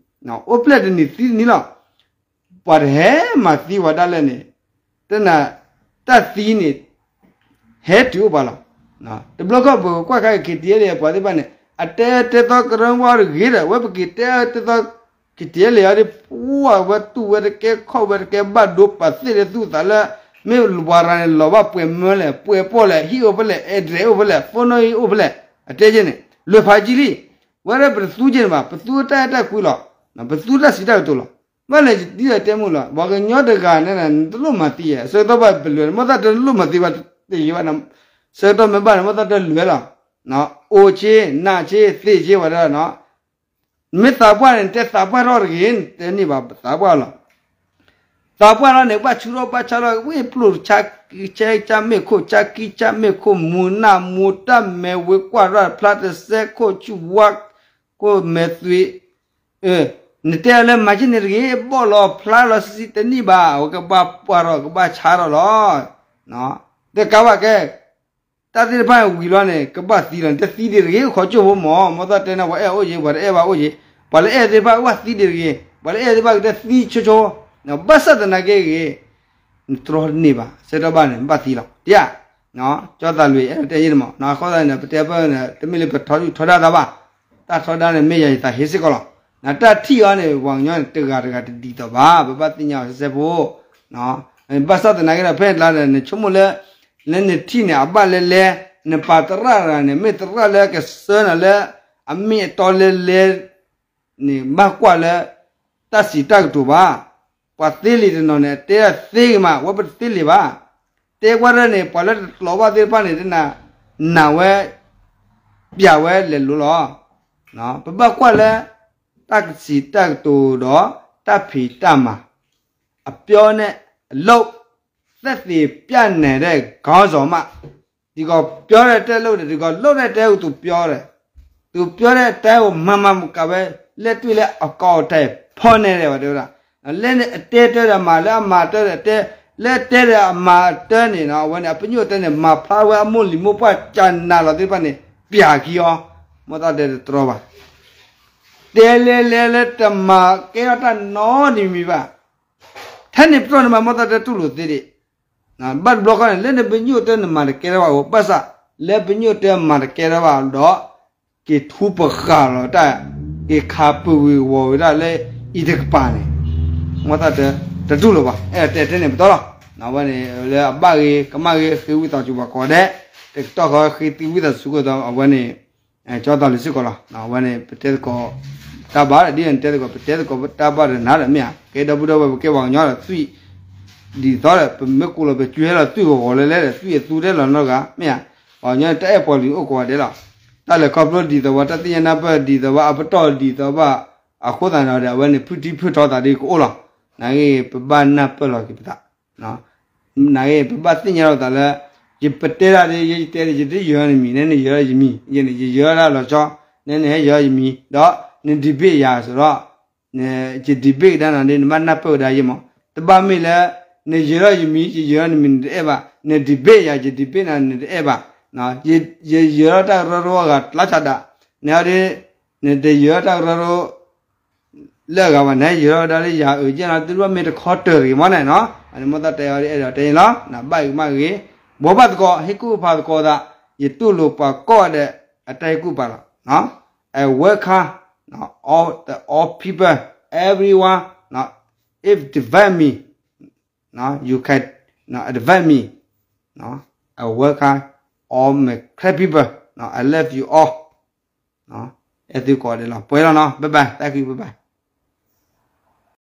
အိၣ်ဖျဲၣ်တနံၤသံတနံၤလီၤ, ပှၤတဟဲမၤသံပှၤဒၣ်လဲာ်န့ၣ်, တနၤ တၢ်သံန့ၣ် ဟဲတုၤအိၣ်ပှၤလီၤ. တဘျီခီၣ်ပကွၢ်ခါ ခ့တံလံ ပှၤသ့ၣ်တဖၣ်န့ၣ် အတဲအၢတဲသီကရၢဝါတဂ့ၤဒီး ဝဲပက့ၤတဲအၢတဲသီ ခ့တံလံအီၤဒီး ပှၤဝဲတူၢ်ဝဲတကဲခီၣ်ဝဲတကဲဘၣ်ဒိပာ်သ့ၣ်လၢသူၣ်သးလၢ မ့ၢ်ပှၤရၤန့ၣ် လီၤဘၣ်ပှဲၤမၢလဲၣ် ပှဲၤပီၣ်လဲၣ် ဟံၣ်အိၣ်ဖဲလဲၣ် address အိၣ်ဖဲလဲၣ် phone အိၣ်ဖဲလဲၣ် အတဲက့န့ၣ် လွဲၢ်ဖးကံလံ. ဝဲဒၣ်ပတသူက့န့ၣ်ဘၣ် ပသူတၢ်အဲၣ်တၢ်ကွံလီၤ. ပသူတၢ်စံးတၢ်ကတိၤလီၤ. ဘၣ်လဲၣ်ယတံၤဒီးတဲမုၢ်လီၤ ပှၤကညီတဂၤန့ၣ် နတလိၣ်မၤသံယဲ ဆၢကတီၢ်ဘၣ်ပလွဲၢ် မ့ၢ်သးတလိၣ်မၤသံဘၣ်တယံၤဘၣ် ဆၢကတီၢ်မ့ၢ်ဘၣ်န့ၣ် မ့ၢ်သးတလွဲၢ်လီၤ. အိၣ်က့ နးက့ သံးက့ဝဲဒၣ် မ့ၢ်သးပှၢ်န့ၣ် နတဲသးပှၢ်ထီၣ်တဂ့ၤ တဲန့ၢ်ဘၣ်သးပှၢ်လီၤ. သးပှၢ်လီၤန့ၣ် ဘၣ်ဆူၣ်ထီၣ်ဘၣ်ဆါထီၣ် ဝ့ၢ်ပျိၢ် ဆါမ့ၢ်ခိၣ် ဆါခံ ဆါမ့ၢ်ခိၣ် မူၤနၢ်မူၤတၢ်မဲာ်ဝ့ၤကွၢ်ရၢ်ဖျါတစဲး ခိၣ်ဆူၣ်ဝါ ခိၣ်မဲာ်သွံး နတဲလၢမၤက့န့ၣ်တဂ့ၤ ဘီၣ်လီၤဖျါလီၤဆံးဆံးတန့ၢ်ဘၣ် အဝဲကဘၣ်ပှၢ်ထီၣ်ကဘၣ်ဆါထီၣ်လီၤ. တကးဘၣ်ကဲ တၢ်သ့ၣ်တဖၣ်ဝံၤလီၤန့ၣ် ကဘၣ်သံလီၤ နတသံဒံးတဂ့ၤခီကၠိဖိမၢ် မ့ၢ်သးတဲန့ၣ် ပှၤအဲၣ်အိၣ်က့ ပှၤတအဲၣ်ဘၣ်အိၣ်က့ ပှၤလၢအဲၣ်သ့ၣ်တဖၣ်ကဘၣ်သံဒံးတဂ့ၤ ပှၤလၢအဲၣ်သ့ၣ်တဖၣ်ကတဲသံဆိဆိ ဘၣ်ဆၣ်သနာ်က့ဂ့ၤ နတြီတန့ၢ်ဘၣ် ဆၢကတီၢ်ဘၣ်န့ၣ် နဘၣ်သံလီၤ တယၣ် ကၠီသးလွံၢ် အဲၣ်တဲယ့ၢ်တမး အဃိသတးန့ၣ် ပတဲပၢၢ်န့ၣ် တမ့ၢ်လၢပထီဒုၣ်ထီဒါသးဘၣ် တၢ်ထီဒါန့ၣ် မ့ၢ်ယၤယသးဟ့စ့ၢ်ကီးလီၤ. နတၢ်ထံၣ်အီၤန့ၣ် ပှၤကညီန့ၣ်တဂၤတဂၤတဒ်သိးဘၣ် ပဘၣ်သ့ၣ်ညါအီၤစဲစဲဖိ ဘၣ်ဆၣ်သနာ်က့ဒီး ဖဲအကျါဒီး နဆိကမိၣ်လၢ လၢနထံၣ်န့ၣ် အဘၣ်လဲၣ်လဲၣ် နပာ်သရၣ်တဂၤန့ၣ် မ့ၢ်သရၣ်လၢကဆှၢနၤလၢ အမ့ၢ်အတီလဲၣ်လဲၣ် န့ၣ် ဘၣ်ကွၢ်လၢ တၢ်စံးတၢ်ကတိၤဘၣ်. ပှၤသ့လံာ်တနီၤန့ၣ် တဲဒၣ်သ့ဂ့ၤမး ဝဲပတသ့လံာ်ဘၣ်. တဲကွၢ်ဒၣ်န့ၣ် ပှၤလၢတလီၤဘၣ်သ့ၣ်တဖၣ်န့ၣ် တနၤ နာ်ဝဲ ပျးဝဲလဲၤလိၤလီၤ. ပဘၣ်ကွၢ်လၢ တၢ်စံးတၢ်ကတိၤဒီး တၢ်ဖံးတၢ်မၤ အပြောနဲ့ အလုပ် သက်သေပြနေတယ် ခေါင်းဆောင်မှ ဒီကောင်ပြောတဲ့ တလုပ်တယ် ဒီကောင်လုပ်တဲ့ တကသူပြောတယ် သူပြောတဲ့အတိုင်းကို မှန်မှန်ကန်ကန်ပဲ လက်တွေ့လည်း အကောင်အထည်ဖော်နေတယ် တဲဝဲဒၣ်. လၢအတဲတၢ်ဒီးမၤ လၢအမၤတၢ်ဒီးအတဲ, လၢအတဲဒီးအမၤတၢ်ဒီးအတဲ, လၢအတဲဒီးအမၤတၢ်န့ၣ်နီၤ အဝဲန့ၣ် အပညိၣ်တဲန့ၣ် မၤဖျါဝဲအမိၢ်လံၤမိၢ်ပှၢ်ကနၤလီၤသ့ၣ်တဖၣ်န့ၣ် ပျးခံအီၤ, မိၢ်သးတဲတတြီဘၣ်. တဲလဲၤလဲၤလၢတမၤကဲထီၣ်တၢ်နီတမံၤဘၣ်. ထဲန့ၣ်ပတီၢ်န့ၣ်မး မိၢ်သးတဲတူၢ်လိာ်သ့ဒံး ဘၣ်တဘျီဃီန့ၣ် လၢနပညိၣ်တဲနမၤတကဲထီၣ်ဘၣ်အဃိ ဘၣ်ဆၣ် လၢပညိၣ်တဲမၤတကဲထီၣ်ဘၣ်ဒီး က့ၤထူပဃာ်လီၤတၢ်, က့ၤခးပဝံၤဝီၤဝဲဒၣ်လၢအံၤတကပၤန့ၣ် မိၢ်သးတဲတတူၢ်လိာ်ဘၣ်. အဲၣ်ဒိးတဲထဲန့ၣ်ပတီၢ်လီၤ. အဝဲန့ၣ် လၢအဘၣ်ဂ့ၤ ကမၣ်ဂ့ၤ ဃ့ဝံသးစူၤပှၤကိးဂၤဒဲး, တကတီၢ်ဃီဃ့သံဝံသးစူၤကဒီး အဝဲန့ၣ် ကၠီတၢ်လံၤစ့ၢ်ကီးလီၤ. အဝဲန့ၣ် ပတဲသကိးတၢ်ဘၣ် ဒ်န့ၣ်တဲသကိး ပတဲသကိးတၢ်ဘၣ်ဒီးနၤဒီး မ့ၢ်ဧါ, ကဲဒီပုၢ်ဒီဝဲၢ် ပကဲပှၤကညီဒီး သွံၣ်ဒ်သိးဒီး ပမ့ၢ်ကိးလီၤ ပကွဲလီၤသွံၣ်ဂီၤဂီၤလဲၤလဲၤဒီး သွံၣ်အသူထဲလီၤနီတဂၤ မ့ၢ်ဧါ. ပှၤကညီန့ၣ် တအဲၣ်ပှၤလံၤအိၣ်ကိးဂၤဒဲးလီၤ. တၢ်လဲၤခီဖျိဒ်သိးဝဲ တၢ်သ့ၣ်ညါနၢ်ပၢၢ်ဒ်သိးဝဲ အပတီၢ်ဒ်သိးဝဲ အဃိသတးဒီး အဝဲန့ၣ် ဖုထံဖုထီသးဒ်ကအိၣ်လီၤ. နာ်က့ ပဘၣ်နၢ်ပၢၢ်လီၤက့ၤပသး နာ်က့ ပဘၣ်သ့ၣ်ညါလိာ်သးလၢ ယပတဲတၢ်ဒီး ယတဲဒီး ယတယၢၤနမံၤ နဲန့ၣ် ယၢၤယမံၤ ယဲန့ၣ် ယယၢၤဒၣ်လီၤဆီ နဲန့ၣ် ဟဲယၢၤယမံၤ ဒီးန debate ယၤစ့ၢ်ဒီး ယ debate ကဒါနၤဒီး နဘၣ်နၢ်ပၢၢ်ကဒါယဲမး တဘၣ်မ့ၢ်လၢ နယၢၤထီၣ်ယမံၤ ယယၢၤနမံၤ နတအဲၣ်ဘၣ် န debate ယၤ ယ debate နၤ နတအဲၣ်ဘၣ် ယယၢၤထီၣ်တၢ်ကရၢကရိအဂၤ ကျားချံဒၣ် နဟဲဒီး နတယၢၤထီၣ်တၢ်ကရၢကရိ လၢအဂၤဘၣ် နဟဲယၢၤထီၣ်ဝဲဒၣ်လၢယၤအုးကဲနီၤ တုၤဒၣ်မ့ၢ်တခီတၢၢ်တဂ့ၤမးန့ၣ်နီၤ အန့ၣ်မိၢ်သးတဲအီၤဒ်အဲၣ်ဒိးတဲန့ၣ်လီၤ နဘၣ်ဂ့ၤမးဂ့ၤ ဘိးဘၣ်သကိး ဟ့ၣ်ကူၣ်ဖးသကိးသး ယတူၢ်လိာ်ပှၤကိးဂၤဒဲး အတၢ်ဟ့ၣ်ကူၣ်ဖးလီၤ I welcome all the all people everyone if invite me you can invite me I welcome all my Karen people I love you all အဲၣ်သုကိးဂၤဒဲးလီၤ ပှဲၤလီၤနီၤ bye bye thank you bye bye